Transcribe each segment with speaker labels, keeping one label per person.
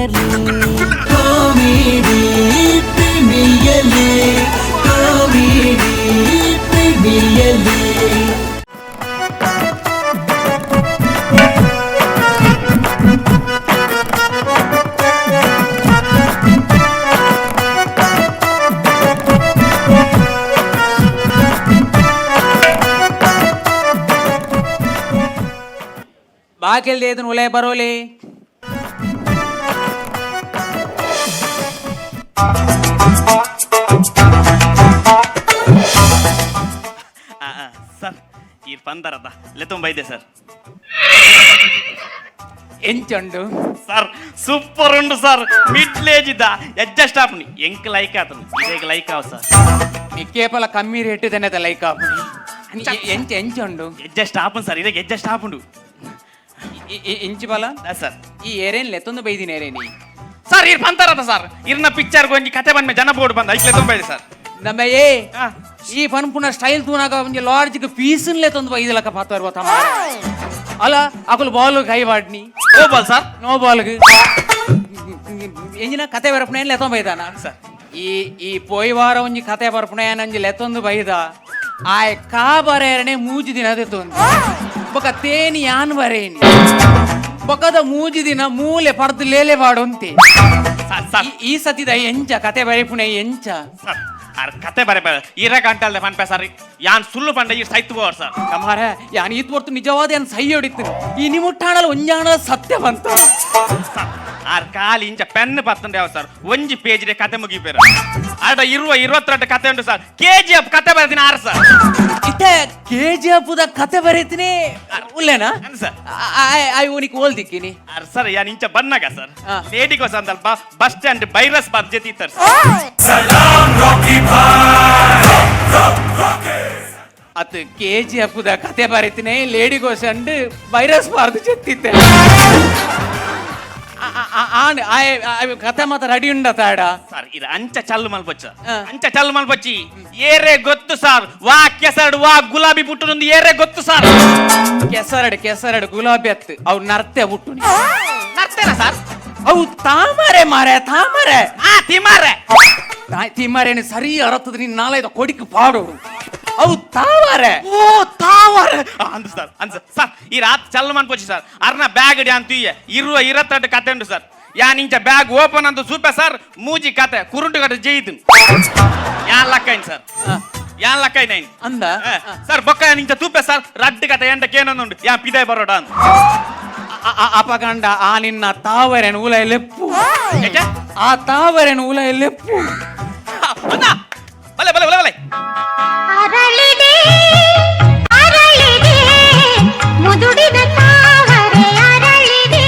Speaker 1: League comedy premier league comedy premier league.
Speaker 2: ಬಾಕಿಲ್ ದೇದನ್ ಉಲೆ Baroli.
Speaker 3: Sir, ಈ ಪಂದರದ ಲೆತ್ತೊಂಬ ಇದೆ ಸರ್.
Speaker 2: ಎಂಚುಂಡು?
Speaker 3: ಸರ್, ಸೂಪರ್ ಉಂಡು ಸರ್. ಮಿಡ್ಲ್ ಏಜ್ ಇದ್ದ ಅಡ್ಜಸ್ಟ್ ಆಪುನಿ ಎಂಕ್ ಲೈಕ್ ಆತನು ಇದೇಗ ಲೈಕ್ ಆವ ಸರ್.
Speaker 2: ನಿಕ್ಕೇಪಲ ಕಮ್ಮಿ ರೇಟ್ ದನೆದ ಲೈಕ್ ಆಪುನಿ. ಎಂಚ ಎಂಚುಂಡು?
Speaker 3: ಅಡ್ಜಸ್ಟ್ ಆಪುನ್ ಸರ್, ಇದೇಗ ಅಡ್ಜಸ್ಟ್ ಆಪುಂಡು.
Speaker 2: ಇಂಚಿ ಬಲ.
Speaker 3: ಸರ್.
Speaker 2: ಈ ಏರೇನ್ ಲೆತ್ತೊಂದು ಬೈದಿನ ಏರೇನಿ?
Speaker 3: ಸರ್, ಇರ್ ಪಂತರದ ಸರ್, ಇರ್ನ ಪಿಕ್ಚರ್ ಒಂಜಿ ಕತೆ ಬಂದ್ಮೆ ಜನ ಬೋರ್ಡ್ ಬಂದ ಐಕ್ಲೆ ತುಂಬ ಇದೆ ಸರ್.
Speaker 2: ನಮ್ಮ ಏ ಈ ಪನ್ಪುನ ಸ್ಟೈಲ್ ತೂನಾಗ ಒಂಜಿ ಲಾಡ್ಜ್ಗೆ ಪೀಸನ್ಲೆ ತಂದು ಬೈದಲಕ ಪಾತರ್ವ ತಮ್ಮ. ಅಲ್ಲ, ಅಕುಲು ಬಾಲ್ ಕೈ ಬಾಡ್ನಿ.
Speaker 3: ಓ ball sir.
Speaker 2: No ಬಾಲ್ಗ್ ಎಂಜಿನ ಕತೆ ಬರಪುಣ ಲೆತ್ತೊಂದು ಬೈದಾನ?
Speaker 3: ಸರ್.
Speaker 2: ಈ ಈ ಪೋಯ್ ವಾರ ಒಂಜಿ ಕತೆ ಬರ್ಪುಣ ಒಂಜಿ ಲೆತ್ತೊಂದು ಬೈದ. ಆಯ್ ಕಾ ಬರೇರಣೆ ಮೂಜಿ ದಿನ ದೆತ್ತೊಂದು ಬೊಕ ತೇನಿ ಯಾನ್ ಬರೇನಿ. ಬೊಕದ ಮೂಜಿ ದಿನ ಮೂಲೆ ಪರ್ದು ಲೇಲೆ ಬಾಡೊಂತೆ.
Speaker 3: ಸರ್ ಸರ್
Speaker 2: ಈ ಸತಿದ ಎಂಚ ಕತೆ ಬರೆಪುಣೆ ಎಂಚ?
Speaker 3: ಸರ್, ಆರ್ ಕತೆ ಬರೆ ಬರೆ ಇರ ಗಂಟಲ್ದೆ ಪನ್ಪೆ ಸರ್. ಯಾನ್ ಸುಳ್ಳು ಪಂಡ ಈ ಸೈತು ಬೋರ್ ಸರ್.
Speaker 2: ಕಮಾರ, ಯಾನ್ ಈತ್ ಹೊರ್ತು ನಿಜವಾದ ಯಾನ್ ಸಹಿ ಹೊಡಿತೀನಿ. ಈ ನಿಮುಟ್ಟಾಣಲ್ ಒಂಜಾಣ ಸತ್ಯ ಬಂತ.
Speaker 3: ಸರ್, ಆರ್ ಖಾಲಿ ಇಂಚ ಪೆನ್ ಪತ್ತಂಡೆ ಯಾವ ಸರ್, ಒಂಜಿ ಪೇಜ್ ಕತೆ ಮುಗಿಪೇರ. ಆಡ ಇರುವ 22 ಕತೆ ಉಂಟು ಸರ್. ಕೆಜಿ ಎಫ್ ಕತೆ ಬರ್ತೀನಿ ಆರ್ ಸರ್.
Speaker 2: ಇತ್ತೆ ಕೆ ಜಿ ಎಫ್ the ಕತೆ ಬರೀತೀನಿ ಉಲ್ಲೇನಾ?
Speaker 3: ಅಂದ್ ಸರ್.
Speaker 2: ಆಯ್ ಓನಿಕ್ ಓಲ್ ದಿಕ್ಕಿನಿ.
Speaker 3: ಆರ್ ಸರ್, ಯಾನ್ ಇಂಚ ಬನ್ನಾಗ ಸರ್,
Speaker 2: ಆ.
Speaker 3: ಲೇಡಿಗೋ ಸಂದಲ್ಪ ಬಸ್ ಸ್ಟ್ಯಾಂಡ್ ಬೈರಸ್ ಬಾರ್ ಜೊತೆ ಸರ್.
Speaker 2: ಅತ್ ಕೆ ಜಿ ಎಫ್ the ಕತೆ ಬರೀತೀನಿ ಲೇಡಿ ಗೋಸಂಡ್ ವೈರಸ್ ಬಾರ್ದು ಚೆತ್ತಿತ್ತೆ. ಆನ್ ಆಯ್ ಆಯ್ ಕತೆ ಮಾತ್ರ ರೆಡಿ ಉಂಡ ತಾಡ.
Speaker 3: ಸರ್, ಇದು ಅಂಚ ಚಲ್ಲು ಮಲ್ಪೊಚ್ಚ.
Speaker 2: ಆ.
Speaker 3: ಅಂಚ ಚಲ್ಲು ಮಲ್ಪೊಚ್ಚಿ. ಏರೇ ಗೊತ್ತು ಸರ್, ವಾ ಕೆಸರಡು ವಾ ಗುಲಾಬಿ ಪುಟ್ಟನೊಂದು ಏರೇ ಗೊತ್ತು ಸರ್.
Speaker 2: ಕೆಸರಡು ಕೆಸರಡು ಗುಲಾಬಿ ಅತ್ತು, ಅವು ನರ್ತೆ ಹುಟ್ಟು.
Speaker 3: ನರ್ತೇನ ಸರ್?
Speaker 2: ಅವು ತಾಮರೆ ಮಾರೆ, ತಾಮರೆ.
Speaker 3: ಆ ತಿಮಾರೆ.
Speaker 2: ತಿಮ್ಮರೇನು ಸರಿ ಅರತ್ತದ ನಿನ್ನ ನಾಲೈದ ಕೊಡಿಕ್ ಪಾಡೋಡು. ಅವು ತಾವರೆ.
Speaker 3: ಓ ತಾವರೆ. ಅಂದು ಸರ್, ಅಂದು ಸರ್. ಸರ್, ಈ ರಾತ್ ಚಲ್ಲು ಮನ್ಪೊಚ್ಚಿ ಸರ್. ಅರ್ನ ಬ್ಯಾಗ್ ಡ್ಯಾನ್ ತುಯ್ಯ ಇರುವ 22 ಕತೆ ಉಂಟು ಸರ್. ಯಾನ್ ಇಂಚ ಬ್ಯಾಗ್ ಓಪನ್ ಅಂತ ಸೂಪೆ ಸರ್, ಮೂಜಿ ಕತೆ ಕುರುಂಟು ಕತೆ ಜೈದು. ಯಾನ್ ಲಕ್ಕೈನ್ ಸರ್, ಯಾನ್ ಲಕ್ಕೈನ್ ಐನ್.
Speaker 2: ಅಂದ.
Speaker 3: ಸರ್, ಬೊಕ್ಕ ಯಾನ್ ಇಂಚ ತೂಪೆ ಸರ್, ರಡ್ಡು ಕತೆ ಎಂಟ ಕೇನೊಂದುಂಡು. ಯಾನ್ ಪಿದಾಯ್ ಬರೋಡ ಅಂದ್.
Speaker 2: ಅಪಗಂಡ ಆ ನಿನ್ನ ತಾವರೆನ ಉಲ ಲೆಪ್ಪು.
Speaker 3: ಏಕೆ?
Speaker 2: ಆ ತಾವರೆನ ಉಲ ಲೆಪ್ಪು.
Speaker 3: ಅಣ್ಣ, ಬಲೆ ಬಲೆ ಬಲೆ ಬಲೆ.
Speaker 4: ಅರಳಿದೆ ಅರಳಿದೆ ಮುದುಡಿದ ತಾವರೆ ಅರಳಿದೆ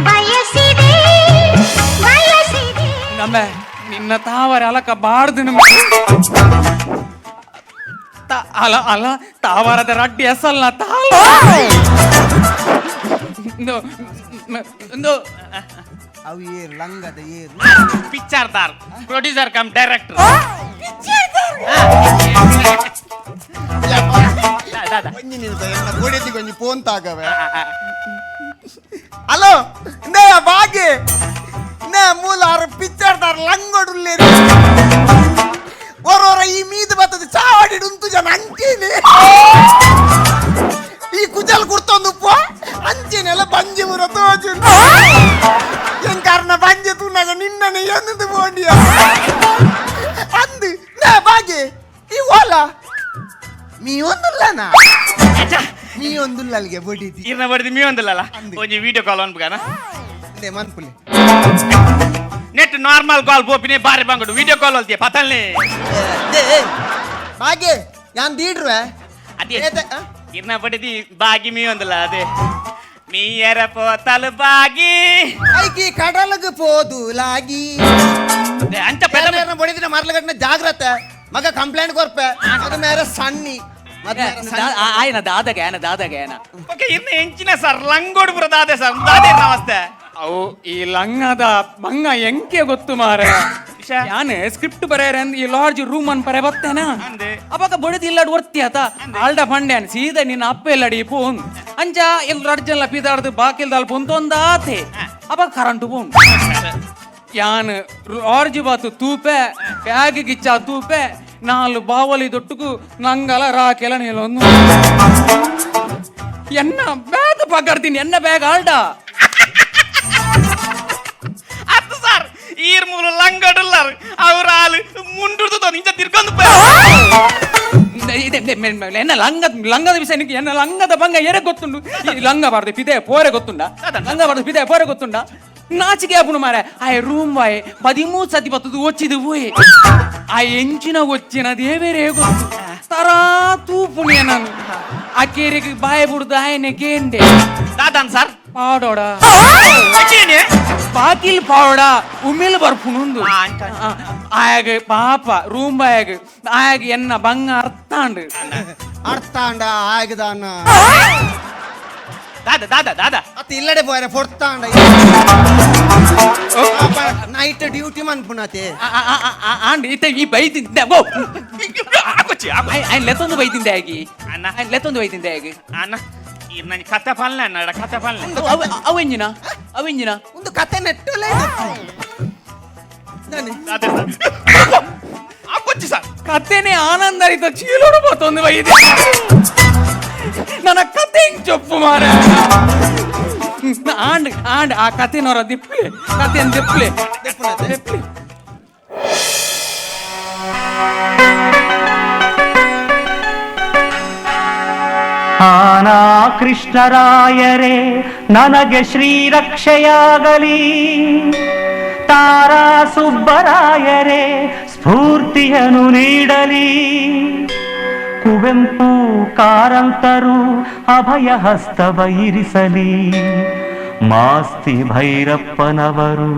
Speaker 4: ಬಯಸಿದೆ ಬಯಸಿದೆ.
Speaker 2: ನಮ್ಮ ನಿನ್ನ ತಾವರೆ ಅಲಕ ಬಾರ್ದು ನಮ್ಮ ಅಲ ಅಲ ತಾವರದ ರಡ್ಡಿ ಎಸಲ್ಲ ತಾಲ ಇಂದು ಇಂದು.
Speaker 5: ಅವು ಏರು ಲಂಗದ ಏರು.
Speaker 3: ಪಿಕ್ಚರ್ ದಾರ್, ಪ್ರೊಡ್ಯೂಸರ್ ಕಮ್ ಡೈರೆಕ್ಟರ್.
Speaker 5: ಒಂಜಿ ನಿಲ್ಸ, ಎನ್ನ ಗೋಡೆತಿ ಕೊಂಜಿ ಫೋನ್ ತಾಗವೆ. ಹಲೋ, ನೇ ಬಾಗಿ ನೇ ಮೂಲ ಆರು ಪಿಕ್ಚರ್ ದಾರ್ ಲಂಗೋಡುಲ್ಲೇರು. ಒರೋರ ಈ ಮೀದು ಬತ್ತದ ಚಾವಡಿ ಉಂತು ಜನ ಅಂಚೇನೆ. ಈ ಕುಜಲ್ ಕುರ್ತೊಂದು ಉಪ್ಪು ಅಂಚೇನೆಲ್ಲ ಬಂಜಿ ಮುರ ತೋಜು. ಏನ್ ಕಾರಣ ಬಂಜೆ ತೂನಾಗ ನಿನ್ನನೆ ಎಂದು ಬೋಂಡಿಯ ಅಂದು. ನೇ ಬಾಗಿ, ಈ ಓಲ ಮೀ ಒಂದುಲ್ಲನಾ? ಮೀ ಒಂದುಲ್ಲ ಅಲ್ಲಿಗೆ ಬಡಿದಿ.
Speaker 3: ಇರ್ನ ಬಡಿದು ಮೀ ಒಂದಿಲ್ಲಲ್ಲ.
Speaker 5: ಅಂದು.
Speaker 3: ಒಂಜಿ ವಿಡಿಯೋ ಕಾಲ್ ಅನ್ಬಗಾನ.
Speaker 5: ಅಂದೆ ಮನ್ಪುಲೆ.
Speaker 3: ನೆಟ್ ನಾರ್ಮಲ್ ಕಾಲ್ ಬೋಪಿನಿ ಬಾರಿ ಬಂಗಡು. Video call ಅಲ್ತಿಯ ಪತಲ್ನಿ.
Speaker 5: ಬಾಗೆ ಯಾನ್ ದೀಡ್ರುವೆ.
Speaker 3: ಅದೇ.
Speaker 5: ಏತೆ, ಆ?
Speaker 3: ಇರ್ನ ಬಡಿದಿ ಬಾಗಿ ಮೀ ಒಂದಿಲ್ಲ. ಅದೇ ಮೀಯರ ಪೋತಲು ಬಾಗಿ.
Speaker 5: ಐಕಿ ಕಡಲಗ್ ಪೋದು ಲಾಗಿ.
Speaker 3: ಅದೇ, ಅಂಚ ಪೆದ.
Speaker 5: ಬಡಿದಿನ ಮರ್ಲಗಟ್ನ ಜಾಗ್ರತೆ ಮಗ, ಕಂಪ್ಲೇಂಟ್ ಕೊರ್ಪೆ. ಮಗ ಮೇರೆ ಸಣ್ಣಿ ಮಗ ಮೇರೆ ಸಣ್ಣಿ.
Speaker 2: ಆಯ್ನ ದಾದಗೆ ಆಯನ ದಾದಗೆ ಆಯನ.
Speaker 3: ಓಕೆ, ಇರ್ನ ಎಂಚಿನ ಸರ್, ಲಂಗೋಡು ಪುರ ದಾದೆ ಸರ್, ದಾದೆ ನಮಸ್ತೆ.
Speaker 2: ಅವು ಈ ಲಂಗದ ಮಂಗ ಎಂಕೆ ಗೊತ್ತು ಮಾರ. ಯಾನ್ ಸ್ಕ್ರಿಪ್ಟ್ ಬರೆಯರೆ ಅಂದ್ ಈ ಲಾರ್ಜ್ ರೂಮ್ ಅನ್ ಪರೆ ಬತ್ತೇನ.
Speaker 3: ಅಂದೆ.
Speaker 2: ಅಪಗ ಬಡಿದು ಇಲ್ಲಡ್ ಒರ್ತಿ ಆತ ಆಲ್ಡ ಫಂಡ್ಯಾನ್ ಸೀದಾ ನಿನ್ನ ಅಪ್ಪ ಇಲ್ಲಡಿ ಪೋನ್. ಅಂಚ ಎಲ್ ರಡ್ಜನ್ಲ ಪಿದಾಡ್ದು ಬಾಕಿಲ್ದಾಲ್ ಪೊಂತೊಂದಾತೆ. ಅಪ್ಪ ಕರೆಂಟ್ ಪೋಂಡು ಯಾನ್ ಲಾರ್ಜ್ ಬಾತು ತೂಪೆ ಬ್ಯಾಗ್ ಗಿಚ್ಚ ತೂಪೆ ನಾಲು ಬಾವಲಿ ದೊಟ್ಟುಕು ನಂಗಲ ರಾಕೆಲ ನೀಲೊಂದು ಎನ್ನ ಬ್ಯಾಗ್ ಪಕಡ್ತೀನಿ ಎನ್ನ ಬ್ಯಾಗ್ ಆಲ್ಡ
Speaker 3: ಅತ್ತು ಸರ್ ಈರ್ ಮೂಲು ಲಂಗಡುಲ್ಲಾರು ಅವ್ರ ಆಲು ಮುಂಡುಡ್ದು ಇಂಚ ತಿರ್ಕೊಂಡು
Speaker 2: ಎನ್ನ ಲಂಗ ಲಂಗದ ವಿಷಯ ನಿಂಗೆ ಎನ್ನ ಲಂಗದ ಬಂಗ ಎರೆ ಗೊತ್ತುಂಡು. ಈ ಲಂಗ ಬಾರ್ದು ಪಿದೆ ಪೋರೆ ಗೊತ್ತುಂಡ, ಲಂಗ ಬಾರ್ದು ಪಿದೆ ಪೋರೆ ಗೊತ್ತುಂಡ. ನಾಚಿಕೆ ಆಪುಂಡು ಮಾರೆ. ಆಯ್ ರೂಮ್ ಬಾಯ್ 13 ಸತಿ ಬತ್ತದು ಒಚ್ಚಿದು ಪೋಯೆ. ಆ ಎಂಚಿನ ಒಚ್ಚಿನ ದೇವೇರೇ ಗೊತ್ತು. ತರಾ ತೂಪುಣಿಯ ನಾನು ಅಕೇರಿಗೆ ಬಾಯ್ ಬುಡ್ದು ಆಯನೆ ಕೇಂಡೆ.
Speaker 3: ದಾದಾನ್ ಸರ್?
Speaker 2: ಪಾಡೋಡ ಬಾಕಿಲ್ ಪಾವಡ ಉಮಿಲ್ ಬರ್ಪುಣುಂದು. ಆಯಾಗ ಪಾಪ ರೂಮ್ ಬಾಯಾಗ ಆಯಾಗ ಎನ್ನ ಬಂಗ ಅರ್ಥಾಂಡು.
Speaker 5: ಅರ್ಥಾಂಡ ಆಗದಾನ.
Speaker 3: ದಾದ ದಾದ ದಾದ.
Speaker 5: ಅತ್ತ ಇಲ್ಲಡೆ ಪೋಯರೆ ಫೊರ್ತಾಂಡ ನೈಟ್ ಡ್ಯೂಟಿ ಮನ್ಪುಣತೆ.
Speaker 2: ಆಂಡ್ ಇತ್ತ ಈ ಬೈತಿದ್ದೆ ಗೋ.
Speaker 3: ಆಕೊಚ್ಚಿ.
Speaker 2: ఆయన లెತ್ತೊಂದು ಬೈತಿಂದೆ ಆಗಿ.
Speaker 3: ಅಣ್ಣ.
Speaker 2: ఆయన లెತ್ತೊಂದು ಬೈತಿಂದೆ ಆಗಿ.
Speaker 3: ಅಣ್ಣ ಈ ನನ್ನ ಕತೆ ಪಲ್ಲೆ ಅಣ್ಣ ಕತೆ ಪಲ್ಲೆ.
Speaker 2: ಅವೆಂಜಿನ ಅವೆಂಜಿನ
Speaker 5: ಒಂದು ಕತೆ ನೆಟ್ಟುಲೇ
Speaker 3: ಅದೇ ಸರ್ ಆಕೊಚ್ಚಿ ಸರ್.
Speaker 2: ಕತೆನೆ ಆನಂದ ಆಯ್ತು ಚೀಲೋಡು పోతుంది వైద్య ನನ್ನ ಕತೆ ಹಿಂಗ್ ಚೊಪ್ಪು ಮಾರ. ಆಂಡ್ ಆಂಡ್ ಆ ಕತೆನವರ ದಿಪ್ಲೆ ಕತೆನ್ ದಿಪ್ಲೆ ದಿಪ್ಲೆ.
Speaker 6: ಆನಾ ಕೃಷ್ಣರಾಯರೇ ನನಗೆ ಶ್ರೀರಕ್ಷೆಯಾಗಲಿ, ತಾರಾ ಸುಬ್ಬರಾಯರೇ ಸ್ಫೂರ್ತಿಯನ್ನು ನೀಡಲಿ, ಕುವೆಂಪು ಕಾರಂತರು ಅಭಯ ಹಸ್ತವ ಇರಿಸಲಿ, ಮಾಸ್ತಿ ಭೈರಪ್ಪನವರು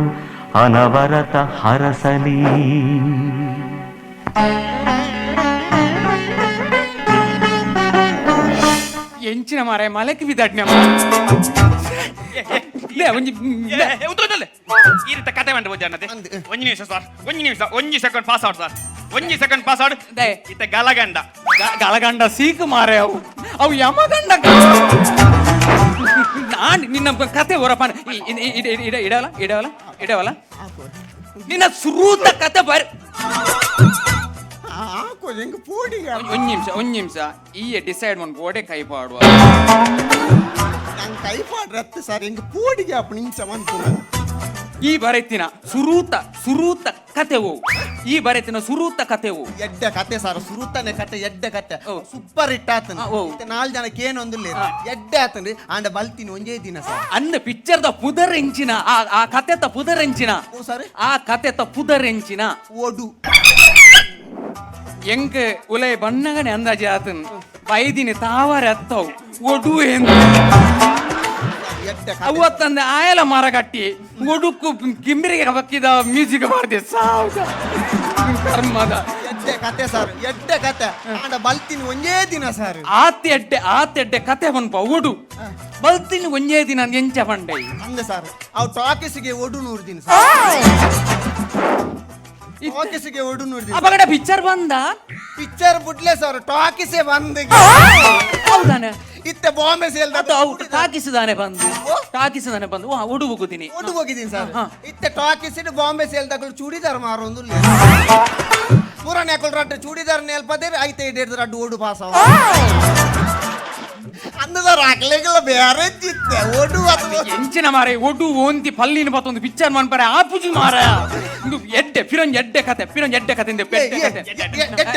Speaker 6: ಅನವರತ ಹರಸಲಿ.
Speaker 2: ಎಂಚಿನ ಮಾರಾಯ ಮಲಕ್ಕೆ ಬಿದ್ದಾಡ್ನೆ ಒಂಜಿ.
Speaker 3: ಈ ರೀತಿ ಕತೆ ಮಂಡ ಅನ್ನದೆ. ಒಂಜಿ ನಿಮಿಷ ಸರ್, ಒಂಜಿ ನಿಮಿಷ, ಒಂಜಿ second pass out sir, ಒಂಜಿ second pass out. ಇತ್ತ ಗಲಗಂಡ.
Speaker 2: ಗಲಗಂಡ ಸೀಕು ಮಾರೆ ಅವು ಅವು ಯಮಗಂಡ. ನಾನ್ ನಿನ್ನ ಕತೆ ಹೊರಪಾನ ಇಡವಲ್ಲ ಇಡವಲ್ಲ ಇಡವಲ್ಲ ನಿನ್ನ ಸುರೂತ ಕತೆ ಬರ್.
Speaker 5: ಹೆಂಗ್ ಪೋಡಿಗ.
Speaker 2: ಒಂದ್ ನಿಮಿಷ ಒಂದ್ ನಿಮಿಷ ಈ ಡಿಸೈಡ್ ಮನ್ ಗೋಡೆ ಕೈ ಪಾಡುವ.
Speaker 5: ನಂಗೆ ಕೈ ಪಾಡ್ರತ್ತೆ ಸರ್, ಹೆಂಗ್ ಪೋಡಿಗೆ ಅಪ್ಪ ನಿಮಿಷ ಮನ್ಪುಣ.
Speaker 2: ಈ ಬರೆತಿನ ಸುರೂತ ಸುರೂತ ಕತೆವು ಈ ಬರೆತಿನ ಸುರೂತ ಕತೆವು.
Speaker 5: ಎಡ್ಡೆ ಕತೆ ಸರ್, ಸುರುತಾನೆ ಕತೆ ಎಡ್ಡೆ ಕತೆ.
Speaker 2: ಓ.
Speaker 5: ಸೂಪರ್ ಹಿಟ್ ಆತನ.
Speaker 2: ಓ.
Speaker 5: ನಾಲ್ ಜನಕ್ಕೆ ಏನೊಂದಿಲ್ಲ ಎಡ್ಡೆ ಆತನ್ರಿ. ಆಂಡ ಬಲ್ತೀನಿ ಒಂಜೇ ದಿನ ಸರ್.
Speaker 2: ಅಂದ ಪಿಕ್ಚರ್ದ ಪುದರೆಂಚಿನ ಆ ಆ ಕತೆತ ಪುದರೆಂಚಿನ?
Speaker 5: ಓ ಸರ್.
Speaker 2: ಆ ಕತೆತ ಪುದರೆಂಚಿನ?
Speaker 5: ಓಡು.
Speaker 2: ಎಂಕ್ ಉಲೈ ಬಣ್ಣಗನೆ ಅಂದಾಜಿ ಆತನ್ ಬೈದಿನಿ ತಾವರೆ ಅತ್ತವು ಒಡು ಎಂದು.
Speaker 5: ಎಡ್ಡೆ ಕತೆ.
Speaker 2: ಅವತ್ತಂದ ಆಯಲ ಮರ ಕಟ್ಟಿ ಒಡುಕು ಗಿಂಬಿರಿಗೆ ಬಕ್ಕಿದ ಮ್ಯೂಸಿಕ್ ಮಾಡ್ದೆ ಸಾವ್ದ ಕರ್ಮದ.
Speaker 5: ಎಡ್ಡೆ ಕತೆ ಸರ್, ಎಡ್ಡೆ ಕತೆ. ಆಂಡ ಬಲ್ತೀನಿ ಒಂಜೇ ದಿನ ಸರ್.
Speaker 2: ಆತೆಡ್ಡೆ ಆತೆಡ್ಡೆ ಕತೆ ಪನ್ಪ ಒಡು ಬಲ್ತಿನಿ ಒಂಜೇ ದಿನ ಎಂಚ ಪಂಡೈ?
Speaker 5: ಅಂದ ಸರ್, ಅವು ಟಾಕೀಸಿಗೆ ಒಡು 100 ದಿನ ಸರ್, ಟಾಕೀಸಿಗೆ ಒಡು 100 ದಿನ.
Speaker 2: ಅಪಗಡ ಪಿಕ್ಚರ್ ಬಂದ?
Speaker 5: ಪಿಕ್ಚರ್ ಬುಡ್ಲೆ ಸರ್, ಟಾಕೀಸೆ ಬಂದ್.
Speaker 2: ಹೌದಾನೆ?
Speaker 5: ಇತ್ತೆ ಬಾಂಬೆ ಸೇಲ್.
Speaker 2: ಅದು ಅವು ಟಾಕಿಸಿದಾನೆ ಬಂದು ಟಾಕಿಸಿದಾನೆ ಬಂದು ವಾ ಉಡು ಹೋಗುತ್ತೀನಿ.
Speaker 5: ಒಡು ಹೋಗಿದ್ದೀನಿ ಸರ್.
Speaker 2: ಹಾ.
Speaker 5: ಇತ್ತೆ ಟಾಕೀಸ್ ಬಾಂಬೆ ಸೇಲ್ ತಗೊಳ್ಳಿ ಚೂಡಿದಾರ್ ಮಾರೊಂದು ಪೂರನೇ ಹಾಕೊಳ್ ರಡ್ಡು ಚೂಡಿದಾರ್ ನೇಲ್ಪದೇ ಐತೆ ಇಡೇರ್ದು ರಡ್ಡು ಓಡು ಪಾಸ ಅಂದ ಸರ್. ಅಕ್ಲೆಗೆಲ್ಲ ಬೇರೆ ಇತ್ತೆ ಓಡು ಅಥವಾ
Speaker 2: ಎಂಚಿನ ಮಾರೆ ಒಡು ಓಂತಿ ಪಲ್ಲಿನ ಪತ್ತೊಂದು ಪಿಕ್ಚರ್ ಮನ್ಪರೆ ಆಪುಜಿ ಮಾರ. ಇಂದು ಎಡ್ಡೆ ಫಿರೊಂಜ್ ಎಡ್ಡೆ ಕತೆ ಫಿರೊಂಜ್ ಎಡ್ಡೆ ಕತೆ ಇಂದೆ ಎಡ್ಡೆ ಕತೆ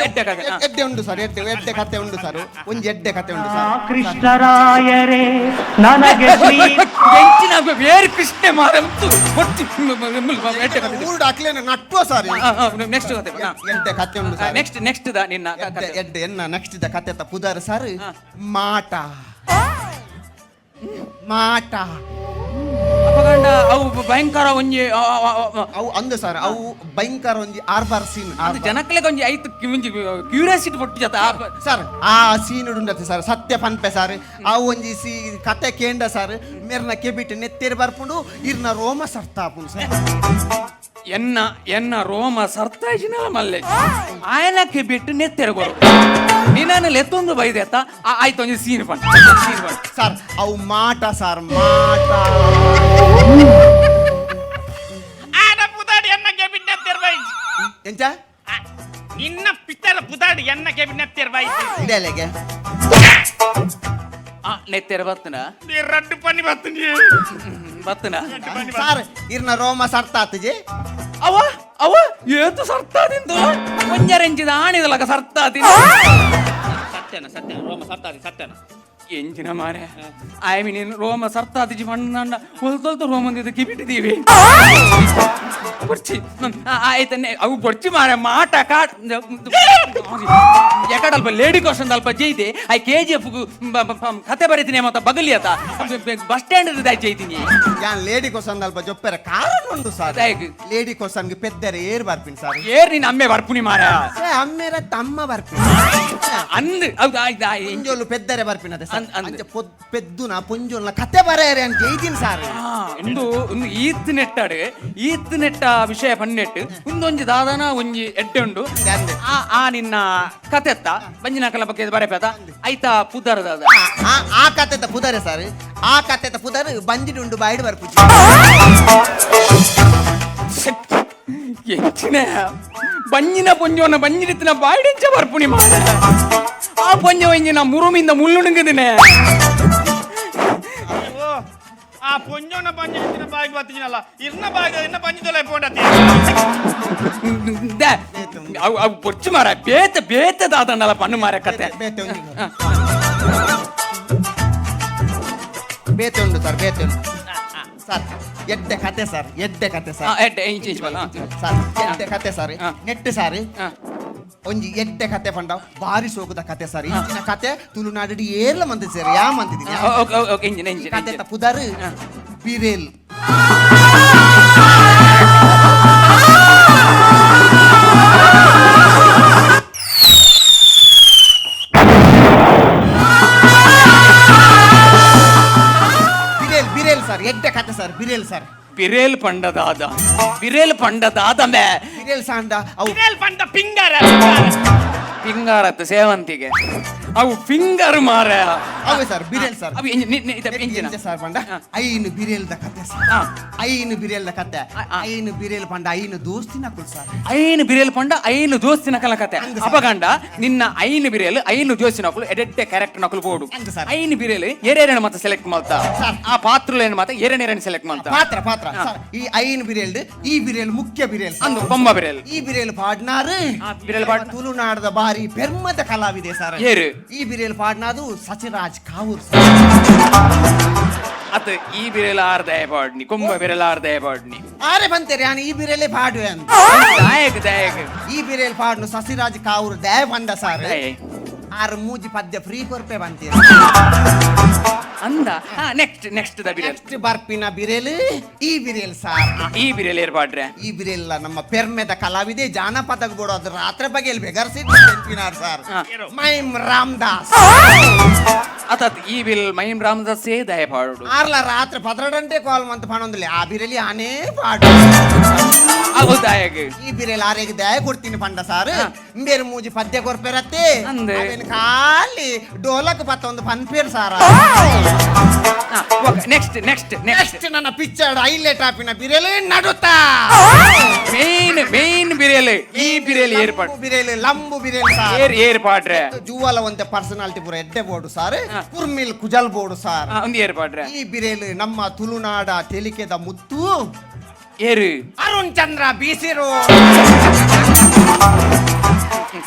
Speaker 2: ಎಡ್ಡೆ ಕತೆ.
Speaker 5: ಎಡ್ಡೆ ಉಂಡು ಸರ್, ಎಡ್ಡೆ ಎಡ್ಡೆ ಕತೆ ಉಂಡು ಸರ್, ಒಂಜಿ ಎಡ್ಡೆ ಕತೆ ಉಂಡು ಸರ್.
Speaker 6: ಕೃಷ್ಣರಾಯರೇ ನನಗೆ ಶ್ರೀ
Speaker 2: ಎಂಚಿನ ಬೇರೆ ಕೃಷ್ಣೆ ಮಾರೆ ಉಂಟು ಒಟ್ಟು ಎಡ್ಡೆ ಕತೆ.
Speaker 5: ಊರುಡು ಅಕ್ಲೇನ ನಟ್ಟುವ ಸರ್.
Speaker 2: ನೆಕ್ಸ್ಟ್ ಕತೆ.
Speaker 5: ಎಡ್ಡೆ ಕತೆ ಉಂಡು sir.
Speaker 2: Next next the ನಿನ್ನ
Speaker 5: ಎಡ್ಡೆ
Speaker 2: ಕತೆ.
Speaker 5: ಎಡ್ಡೆ ಎನ್ನ ನೆಕ್ಸ್ಟ್ the ಕತೆ ಪುದಾರ್ ಸರ್. ಮಾಟ ಮಾಟ.
Speaker 2: ಅಪಗಂಡ ಅವು ಭಯಂಕರ ಒಂಜಿ
Speaker 5: ಅವು ಅಂದು ಸರ್, ಅವು ಭಯಂಕರ ಒಂಜಿ ಆರ್ಬಾರ್ ಸೀನ್.
Speaker 2: ಅದು ಜನಕ್ಲೆಗ್ ಒಂಜಿ ಐತು ಒಂಜಿ ಕ್ಯೂರಿಯಾಸಿಟಿ ಪೊಟ್ಟು ಜತ
Speaker 5: ಸರ್. ಆ ಸೀನ್ ಉಂಡತೆ ಸರ್, ಸತ್ಯ ಪನ್ಪೆ ಸರ್. ಅವು ಒಂಜಿ ಸಿ ಕತೆ ಕೇಂಡ ಸರ್, ಮೆರ್ನ ಕೆಬಿಟ್ ನೆತ್ತೇರು ಬರ್ಪುಂಡು, ಇರ್ನ ರೋಮ ಸರ್ತಾಪುಂಡು ಸರ್.
Speaker 2: ಎನ್ನ ಎನ್ನ ರೋಮ ಸರ್ತಾಯಿಸಿನಲ ಮಲ್ಲೆ ಆಯನಕ್ಕೆ ಬಿಟ್ಟು ನೆತ್ತೆರಗೋರು ನಿನ್ನನ್ನು ಲೆತ್ತೊಂದು ಬೈದೆತ್ತ. ಆಯ್ತು ಒಂಜಿ ಸೀನ್ ಪಣ್ ಸೀನ್ ಪಣ್.
Speaker 5: ಸರ್, ಅವು ಮಾಟ ಸರ್, ಮಾಟ. ಎಂಚ
Speaker 3: ನಿನ್ನ ಪಿತ್ತರ ಪುದಾಡ್ ಎನ್ನ ಕೆಬಿ ನೆತ್ತೆರ್ ಬಾಯಿ
Speaker 5: ಇಂದೆಲೆಗೆ
Speaker 2: ಆ ನೆತ್ತೆರ ಬತ್ತನ
Speaker 3: ನೀ ರಡ್ಡು ಪನ್ನಿ ಬತ್ತನಿ
Speaker 2: ಬತ್ತನ
Speaker 5: ಸರ್ ಇರ್ನ ರೋಮ ಸರ್ತಾತಜಿ
Speaker 2: ಅವ ಅವ ಏತು ಸರ್ತಾದಿಂದು ಒಂಜರೆಂಚಿದ ಆಣಿದಲಕ ಸರ್ತಾತಿನ
Speaker 3: ಸತ್ಯನ ಸತ್ಯನ ರೋಮ ಸರ್ತಾದಿ ಸತ್ಯನ
Speaker 2: ಎಂಜಿನ ಮಾರೆ I mean ರೋಮ ಸರ್ತಾತಿಜಿ ಪಣ್ಣಂಡ ಒಲ್ತೊಲ್ತು ರೋಮಂದಿದ್ದು ಕಿಬಿಟ್ಟಿದೀವಿ ಬೊರ್ಚಿ ಆಯ್ತನ್ನೇ ಅವು ಬೊರ್ಚಿ ಮಾರೆ ಮಾಟ ಕಾಟ್ ಎಕಡಲ್ಪ ಲೇಡಿ ಕ್ವಶನ್ ಅಲ್ಪ ಜೈದೆ I K G F ಕತೆ ಬರೀತೀನಿ ಮತ್ತ ಬಗಲಿ ಆತ ಬಸ್ ಸ್ಟ್ಯಾಂಡ್ ಜೈತೀನಿ
Speaker 5: ಯಾನ್ ಲೇಡಿ ಕೊಸನ್ ಅಲ್ಪ ಜೊಪ್ಪೆರ ಕಾರಣ ಉಂಡು ಸರ್
Speaker 2: ದಾಯೆಗ್?
Speaker 5: ಲೇಡಿ ಕೊಸನ್ಗೆ ಪೆದ್ದರೆ ಏರ್ ಬರ್ಪಿನ್ ಸರ್
Speaker 2: ಏರ್ ನೀನ್ ಅಮ್ಮೆ ಬರ್ಪುನಿ ಮಾರ
Speaker 5: ಅಮ್ಮೇರ ತಮ್ಮ ಬರ್ಪಿನ್
Speaker 2: ಅಂದ್ ಹೌದು ಆಯ್ತು
Speaker 5: ಪುಂಜೋಲು ಪೆದ್ದರೆ ಬರ್ಪಿನ ಅದೇ ಸರ್
Speaker 2: ಅಂದ್- ಅಂದ್.
Speaker 5: ಅಂಚೆ ಪೆದ್ದುನ ಪುಂಜೋಲ್ನ ಕತೆ ಬರೆಯರೆ ಅಂತ ಜೈದಿನ್ ಸರ್
Speaker 2: ಇಂದು ಒಂದು ಈತ್ ನೆಟ್ಟಾಡು ಈತ್ ನೆಟ್ಟ ವಿಷಯ ಪನ್ನೆಟ್ಟು ಒಂದೊಂಜಿ ದಾದನ ಒಂಜಿ ಎಡ್ಡೆ ಉಂಡು
Speaker 5: ಅಂದೆ.
Speaker 2: ಆ ಆ ನಿನ್ನ ಕತೆತ್ತ ಬಂಜಿನಕಲ ಬಗ್ಗೆ ಬರೆಪೇತ ಐತಾ ಪುದರ್ ದಾದ
Speaker 5: ಆ ಆ ಕತೆತ ಪುದರೆ ಸರ್ ಆ ಕತೆತ ಪುದರ್ ಬಂಜಿಡುಂಡು ಬಾಯ್ಡು ಬರ್ಪುಜಿ
Speaker 2: ಎಂಚಿನ ಬಂಜಿನ ಪೊಂಜೋನ ಬಂಜಿರಿತ್ತಿನ ಬಾಯ್ಡೆಂಚ ಬರ್ಪುಣಿ ಮಾಡ ಆ ಪೊಂಜ ಒಂಜಿನ ಮುರುಮಿಂದ ಮುಳ್ಳುಣುಂಗುದಿನೆ
Speaker 3: ಓ ಆ ಪೊಂಜೋನ ಪಂಜಿ ಬಾಯಿಗೆ ಬತ್ತಿನಲ್ಲ ಇರ್ನ ಬಾಯಿಗೆ ಇನ್ನ ಪಂಜಿದೊಲೆ ಪೋಂಡತಿ
Speaker 2: ದೆ, ಅವು ಅವು ಬೊಚ್ಚು ಮಾರ ಬೇತ ಬೇತ ದಾದನಲ್ಲ ಪಣ್ಣು ಮಾರ ಕತೆ
Speaker 5: ಬೇತೆ ಉಂಡು ಬೇತೆ ಉಂಡು ಸರ್ ಬೇತೆ ಉಂಡು ಸರ್ ಎಡ್ಡೆ ಕತೆ ಸರ್ ಎಡ್ಡೆ ಕತೆ
Speaker 2: ಆ,
Speaker 5: ಸರ್
Speaker 2: ಎಡ್ಡೆ ಇಂಚ್ ಇಂಚ್ ಬಲ್ಲ
Speaker 5: ಸರ್ ಎಡ್ಡೆ ಕತೆ ಸರ್
Speaker 2: ಹಾ.
Speaker 5: ನೆಟ್ ಸರ್
Speaker 2: ಹಾ.
Speaker 5: ಒಂಜಿ ಎಡ್ಡೆ ಕತೆ ಪಂಡ ಬಾರಿ ಸೋಕುದ ಕತೆ ಸರ್ ಇಂಚಿನ ಕತೆ ತುಳುನಾಡು ಏರ್ಲ ಮಂದಿ ಸರ್ ಯಾ ಮಂದಿದ್ದೀನಿ
Speaker 2: ಓಕೆ ಓಕೆ ಇಂಜಿನ್ ಇಂಜಿನ್
Speaker 5: ಕತೆ ಪುದರ್ ಬಿರೇಲ್ ಬಿರೇಲ್ ಬಿರೇಲ್ ಸರ್ ಎಡ್ಡೆ ಕತೆ ಸರ್ ಬಿರೇಲ್ ಸರ್
Speaker 2: ಬಿರೇಲ್ ಪಂಡದಾದ ಬಿರೇಲ್ ಪಂಡದಾದ ಮೇ
Speaker 5: ಬಿರೇಲ್ ಸಾಂಡ ಅವು
Speaker 3: ಬಿರೇಲ್ ಪಂಡ ಪಿಂಗಾರ
Speaker 2: ಪಿಂಗಾರತ್ತು ಸೇವಂತಿಗೆ ಅವು ಫಿಂಗರ್ ಮಾರ
Speaker 5: ಅವೇ ಸರ್ ಬಿರೇಲ್ ಸರ್
Speaker 2: ಅವು ಇಂಜಿನ
Speaker 5: ಎಂಚ ಸರ್ ಪಂಡ ಐನು ಬಿರೇಲ್ದ ಕತೆ ಸರ್
Speaker 2: ಹಾ.
Speaker 5: ಐನು ಬಿರೇಲ್ದ ಕತೆ
Speaker 2: ಆ, ಆ.
Speaker 5: ಐನು ಬಿರೇಲ್ ಪಂಡ ಐನು ದೋಸ್ತಿನ ಕುಲ್ ಸರ್
Speaker 2: ಐನು ಬಿರೇಲ್ ಪಂಡ ಐನು ದೋಸ್ತಿನ ಕಲ ಕತೆ
Speaker 5: ಅಂದ್ ಸರ್.
Speaker 2: ಅಪಗಂಡ ನಿನ್ನ ಐನು ಬಿರೇಲ್ ಐನು ದೋಸ್ತಿನ ನಕಲು ಎಡೆಟ್ಟೆ ಕ್ಯಾರೆಕ್ಟರ್ ನಕಲು ಬೋಡು
Speaker 5: ಅಂದ್ ಸರ್.
Speaker 2: ಐನು ಬಿರೇಲ್ ಏರೇರಣ ಮತ್ತೆ ಸೆಲೆಕ್ಟ್ ಮಾಡ್ತಾ
Speaker 5: ಸರ್.
Speaker 2: ಆ ಪಾತ್ರಲೇನು ಮಾತ ಏರೇನೇರಣ ಸೆಲೆಕ್ಟ್ ಮಾಡ್ತಾ
Speaker 5: ಪಾತ್ರ ಪಾತ್ರ
Speaker 2: ಹಾ.
Speaker 5: ಸರ್ ಈ ಐನು ಬಿರೇಲ್ಡ್ ಈ ಬಿರೇಲ್ ಮುಖ್ಯ ಬಿರೇಲ್ ಸರ್.
Speaker 2: ಅಂದು ಬೊಮ್ಮ ಬಿರೇಲ್
Speaker 5: ಈ ಬಿರೇಲ್ ಪಾಡ್ನಾರು
Speaker 2: ಆ, ಬಿರೇಲ್ ಪಾಡ್-
Speaker 5: ತುಳುನಾಡದ ಬಾರಿ ಪೆರ್ಮದ ಕಲಾವಿದೆ ಸರ್
Speaker 2: ಏರು?
Speaker 5: ಈ ಬಿರೇಲ್ ಪಾಡ್ನಾದು ಸಚಿರಾಜ್ ಕಾವೂರ್ ಸರ್
Speaker 2: ಅತ್ ಈ ಬಿರೇಲ್ ಆರ್ದಾಯ ಪಾಡ್ನಿ ಕುಂಬ ಬಿರೇಲ್ ಆರ್ದಾಯ ಪಾಡ್ನಿ
Speaker 5: ಆರೆ ಬಂತೇರಿ ನಾನು ಈ ಬಿರೇಲೆ ಪಾಡುವೆ ಅಂತ
Speaker 2: ದಾಯಕ್ ದಾಯಕ್
Speaker 5: ಈ ಬಿರೇಲ್ ಪಾಡ್ನು ಸಸಿರಾಜ್ ಕಾವೂರ್ ದಯ ಬಂದ ಸರ್
Speaker 2: ದಾಯೆ.
Speaker 5: ಆರು ಮೂಜಿ ಪದ್ಯ ಫ್ರೀ ಕೊರ್ಪೆ ಬಂತೀರಿ
Speaker 2: ಅಂದ ನೆಕ್ಸ್ಟ್ ನೆಕ್ಸ್ಟ್ the ಬಿರೇಲ್
Speaker 5: ನೆಕ್ಸ್ಟ್ ಬರ್ಪಿನ ಬಿರೇಲ್ ಈ ಬಿರೇಲ್ ಸರ್
Speaker 2: ಈ ಬಿರೇಲ್ ಏರ್ಪಾಡ್ರೆ
Speaker 5: ಈ ಬಿರೇಲ್ ನಮ್ಮ ಪೆರ್ಮೆದ ಕಲಾವಿದೆ ಜಾನಪದ ಬೋಡು ಅದು ರಾತ್ರಿ ಬಗೆಲ್ ಬೆಗರ್ಸಿ ಸರ್
Speaker 2: ಹಾ.
Speaker 5: ಮೈಮ್ ರಾಮದಾಸ್
Speaker 2: ಅತತ್ ಈ ಬಿಲ್ ಮೈಮ್ ರಾಮದಾಸೇ ದಯ ಪಾಡು
Speaker 5: ಆರ್ಲ ರಾತ್ರಿ ಪದ್ರಡಂಟೆ ಕಾಲ್ ಮಂತ್ ಪಣೊಂದಿಲ್ಲ ಆ ಬಿರೇಲಿ ಆನೇ ಪಾಡು
Speaker 2: ಅವು ದಾಯಗ್
Speaker 5: ಈ ಬಿರೇಲ್ ಆರೆಗೆ ದಯ ಕೊಡ್ತೀನಿ ಪಂಡ ಸಾರ್
Speaker 2: ಹಾ.
Speaker 5: ಬೇರೆ ಮೂಜಿ ಪದ್ಯ ಕೊರ್ಪೆರತ್ತೆ
Speaker 2: ಅಂದೆ.
Speaker 5: ಅವೇನ್ ಖಾಲಿ ಡೋಲಕ್ ಪತ್ತೊಂದು ಪನ್ಪೇರ್ ಸಾರ
Speaker 2: ನೆಕ್ಸ್ಟ್ ನೆಕ್ಸ್ಟ್ ನೆಕ್ಸ್ಟ್
Speaker 5: ನೆಕ್ಸ್ಟ್ ನನ್ನ ಪಿಕ್ಚರ್ ಹೈಲೈಟ್ ಆಪಿನ ಬಿರೇಲೆ ನಡುತ್ತಾ
Speaker 2: ಮೇನ್ ಮೇನ್ ಬಿರೇಲ್ ಈ ಬಿರೇಲ್ ಏರ್ಪಾಡು
Speaker 5: ಲಂಬು ಬಿರೇಲ್ ಲಂಬು ಬಿರೇಲ್ ಸಾರ್
Speaker 2: ಏರ್ ಏರ್ಪಾಡ್ರೆ
Speaker 5: ಜುವಲ ಒಂತೆ ಪರ್ಸನಾಲಿಟಿ ಪೂರ ಎಡ್ಡೆ ಬೋರ್ಡು ಸಾರ್
Speaker 2: ಹಾ.
Speaker 5: ಕುರ್ಮಿಲ್ ಕುಜಲ್ ಬೋರ್ಡು ಸಾರ್
Speaker 2: ಒಂದು ಏರ್ಪಾಡ್ರೆ
Speaker 5: ಈ ಬಿರೇಲ್ ನಮ್ಮ ತುಳುನಾಡ ತೆಲಿಕೆದ ಮುತ್ತು
Speaker 2: ಏರು
Speaker 5: Arun Chandra B C road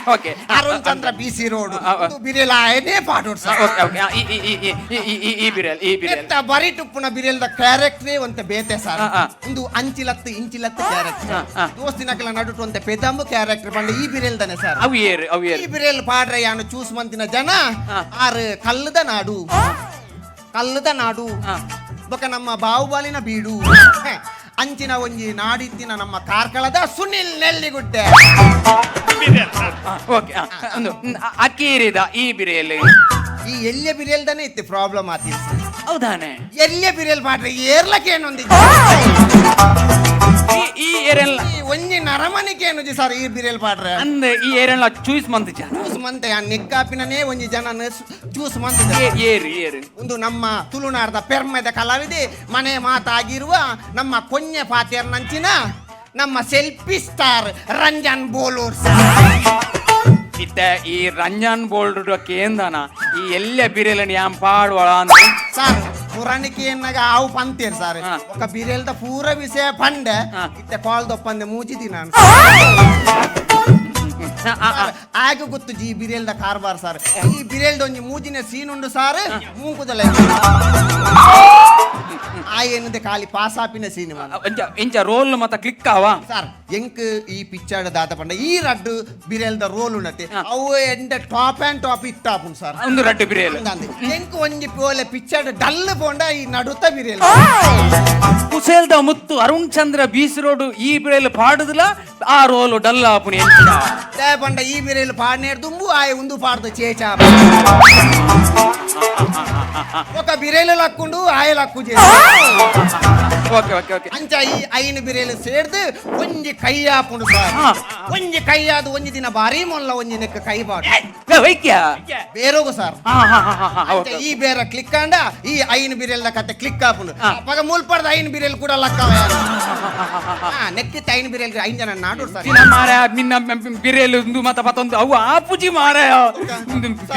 Speaker 2: okay
Speaker 5: Arun Chandra B C road
Speaker 2: ಆ, ಆ.
Speaker 5: ಬಿರೇಲ್ ಆಯನೇ ಪಾಡೋಡು ಸರ್
Speaker 2: ಓಕೆ ಓಕೆ ಈ ಈ ಈ ಈ ಈ ಈ ಬಿರೇಲ್ ಈ ಬಿರೇಲ್
Speaker 5: ಎತ್ತ ಬರಿ ಟುಪ್ಪುನ ಬಿರೇಲ್ದ ಕ್ಯಾರೆಕ್ಟರೇ ಒಂತೆ ಬೇತೆ ಸರ್
Speaker 2: ಆ, ಆ.
Speaker 5: ಒಂದು ಅಂಚಿಲತ್ತು ಇಂಚಿಲತ್ತು ಕ್ಯಾರೆಕ್ಟರ್
Speaker 2: ಆ, ಆ.
Speaker 5: ದೋಸ್ತಿನಕಲ ನಡುಟು ಒಂತೆ ಪೆದಂಬು ಕ್ಯಾರೆಕ್ಟರ್ ಪಂಡ ಈ ಬಿರೇಲ್ದನೆ ಸರ್
Speaker 2: ಅವು ಏರು ಅವು
Speaker 5: ಈ
Speaker 2: ಏರು
Speaker 5: ಬಿರೇಲ್ ಪಾಡ್ರೆ ಯಾನು ಚೂಸ್ ಮಂತಿನ ಜನ
Speaker 2: ಆ.
Speaker 5: ಆರು ಕಲ್ಲದ ನಾಡು ಕಲ್ಲದ ನಾಡು
Speaker 2: ಆ.
Speaker 5: ಬೊಕ ನಮ್ಮ ಬಾಹುಬಲಿನ ಬೀಡು ಹೆ, ಅಂಚಿನ ಒಂಜಿ ನಾಡಿತ್ತಿನ ನಮ್ಮ ಕಾರ್ಕಳದ ಸುನಿಲ್ ನೆಲ್ಲಿಗುಡ್ಡೆ
Speaker 2: ಓಕೆ ಒಂದು ಅಕ್ಕೀರಿದ ಈ ಬಿರೇಲ್
Speaker 5: ಈ ಎಲ್ಯ ಬಿರೇಲ್ದನೆ ಇತ್ತು ಪ್ರಾಬ್ಲಮ್ ಆತಿ
Speaker 2: ಹೌದಾನೆ
Speaker 5: ಎಲ್ಯ ಬಿರೇಲ್ ಪಾಡ್ರೆ ಏರ್ಲಕ್ಕೆ ಏನೊಂದಿ
Speaker 2: ಈ ಈ ಏರೆಲ್ಲ
Speaker 5: ಈ ಒಂಜಿ ನರಮನಿಕೆ ಏನುಜಿ ಸರ್ ಈ ಬಿರೇಲ್ ಪಾಡ್ರೆ
Speaker 2: ಅಂದ್ ಈ ಏರೆಲ್ಲ ಚೂಸ್ ಮಂತ್ ಜನ
Speaker 5: ಚೂಸ್ ಮಂತೆ ಆ ನೆಕ್ಕಾಪಿನನೇ ಒಂಜಿ ಜನ ಚೂಸ್ ಮಂತ್
Speaker 2: ಏರು ಏರು
Speaker 5: ಒಂದು ನಮ್ಮ ತುಳುನಾಡದ ಪೆರ್ಮೆದ ಕಲಾವಿದೆ ಮನೆ ಮಾತಾಗಿರುವ ನಮ್ಮ ಕೊನ್ನೆ ಪಾತೆರ್ನಂಚಿನ ನಮ್ಮ selfie star Ranjan Bolur sir.
Speaker 2: ಇತ್ತೆ ಈ ರಂಜನ್ ಬೋಲ್ಡ್ ಕೇಂದನ ಈ ಎಲ್ಲ ಬಿರೆಲನ್ ಯಾಂ ಪಾಡ್ವಳ ಅಂತ
Speaker 5: ಸರ್ ಪುರಾಣಿಕೆ ಎನ್ನಾಗ ಆವು ಪಂತೇರ್ ಸರ್. ఒక ಬಿರೆಲ್ದ ಪೂರ ವಿಷಯ ಪಂಡೆ. ಇತ್ತೆ ಕಾಲ್ದೊಪ್ಪಂದೆ ಮೂಜಿದಿ ನಾನು. ಆಗ ಗೊತ್ತು ಜಿ ಬಿರೇಲ್ದ ಕಾರ್ಬಾರ್ ಸರ್. ಈ ಬಿರೇಲ್ದ ಒಂಜಿ ಮೂಜಿನ ಸೀನ್ ಉಂಡು ಸರ್, ಮೂಂಕುದಲ್ಲ ಆ ಏನಂದೆ ಖಾಲಿ ಪಾಸಾಪಿನ ಸೀನ್.
Speaker 2: ಇಂಚ ರೋಲ್ ಮತ್ತ ಕ್ಲಿಕ್ ಆವ
Speaker 5: ಸರ್. ಎಂಕ್ ಈ ಪಿಕ್ಚರ್ ದಾದ ಪಂಡ ಈ ರಡ್ಡು ಬಿರೇಲ್ದ ರೋಲ್ ಉಂಡತೆ, ಅವು ಎಂಡ top and top ಇಟ್ಟಾಪುಂಡು sir.
Speaker 2: ಒಂದು ರಡ್ಡು ಬಿರೇಲ್.
Speaker 5: ಎಂಕ್ ಒಂಜಿ ಪೋಲೆ ಪಿಕ್ಚರ್ ಡಲ್ ಪೋಂಡ ಈ ನಡುತ ಬಿರೇಲ್.
Speaker 2: ಕುಸೇಲ್ದ ಮುತ್ತು ಅರುಣ್ ಚಂದ್ರ ಬೀಸ್ ರೋಡ್ ಈ ಬಿರೇಲ್ ಪಾಡುದಿಲ್ಲ, ಆ ರೋಲ್ ಡಲ್ ಆಪುನಿ ಎಂಚಿನ.
Speaker 5: ಪಂಡ ಈ ಬಿರೇಲ್ ಪಾಡ್ನೇರ್ ದುಂಬು ಆಯ್ ಉಂದು ಪಾಡ್ದು ಚೇಚ ఒక బిರೇಲು ಲಕ್ಕೊಂಡು ಆಯ ಲಕ್ಕು.
Speaker 2: Okay okay okay.
Speaker 5: ಅಂಚ ಈ ಐನು ಬಿರೇಲು ಸೇರ್ದು ಒಂಜಿ ಕೈಯಾಪುಂಡು ಸರ್. ಒಂಜಿ ಕೈಯಾದ ಒಂಜಿ ದಿನ ಬಾರಿ ಮೊಲ್ಲ ಒಂಜಿ ನೆಕ್ಕ ಕೈ ಬಾಡು
Speaker 2: ವೈಕ್ಯ
Speaker 5: ಬೇರೋಗು ಸರ್.
Speaker 2: ಓಕೆ.
Speaker 5: ಈ ಬೇರ ಕ್ಲಿಕ್ ಆಂಡ ಈ ಐನು ಬಿರೇಲ್ದ ಕತೆ ಕ್ಲಿಕ್ ಆಪುಂಡು. ಅಪಗ ಮೂಲ್ಪಡ್ದ ಐನು ಬಿರೇಲ್ ಕೂಡ ಲಕ್ಕವ. ನೆಕ್ಕಿತ್ತ ಐನು ಬಿರೇಲ್ ಐನ್ ಜನ ನಾಡು ಸರ್.
Speaker 2: ದಿನ ಮಾರ ನಿನ್ನ ಬಿರೇಲು ಉಂದು ಮತ್ತ ಪತ್ತೊಂದು ಅವು ಆಪುಜಿ ಮಾರ.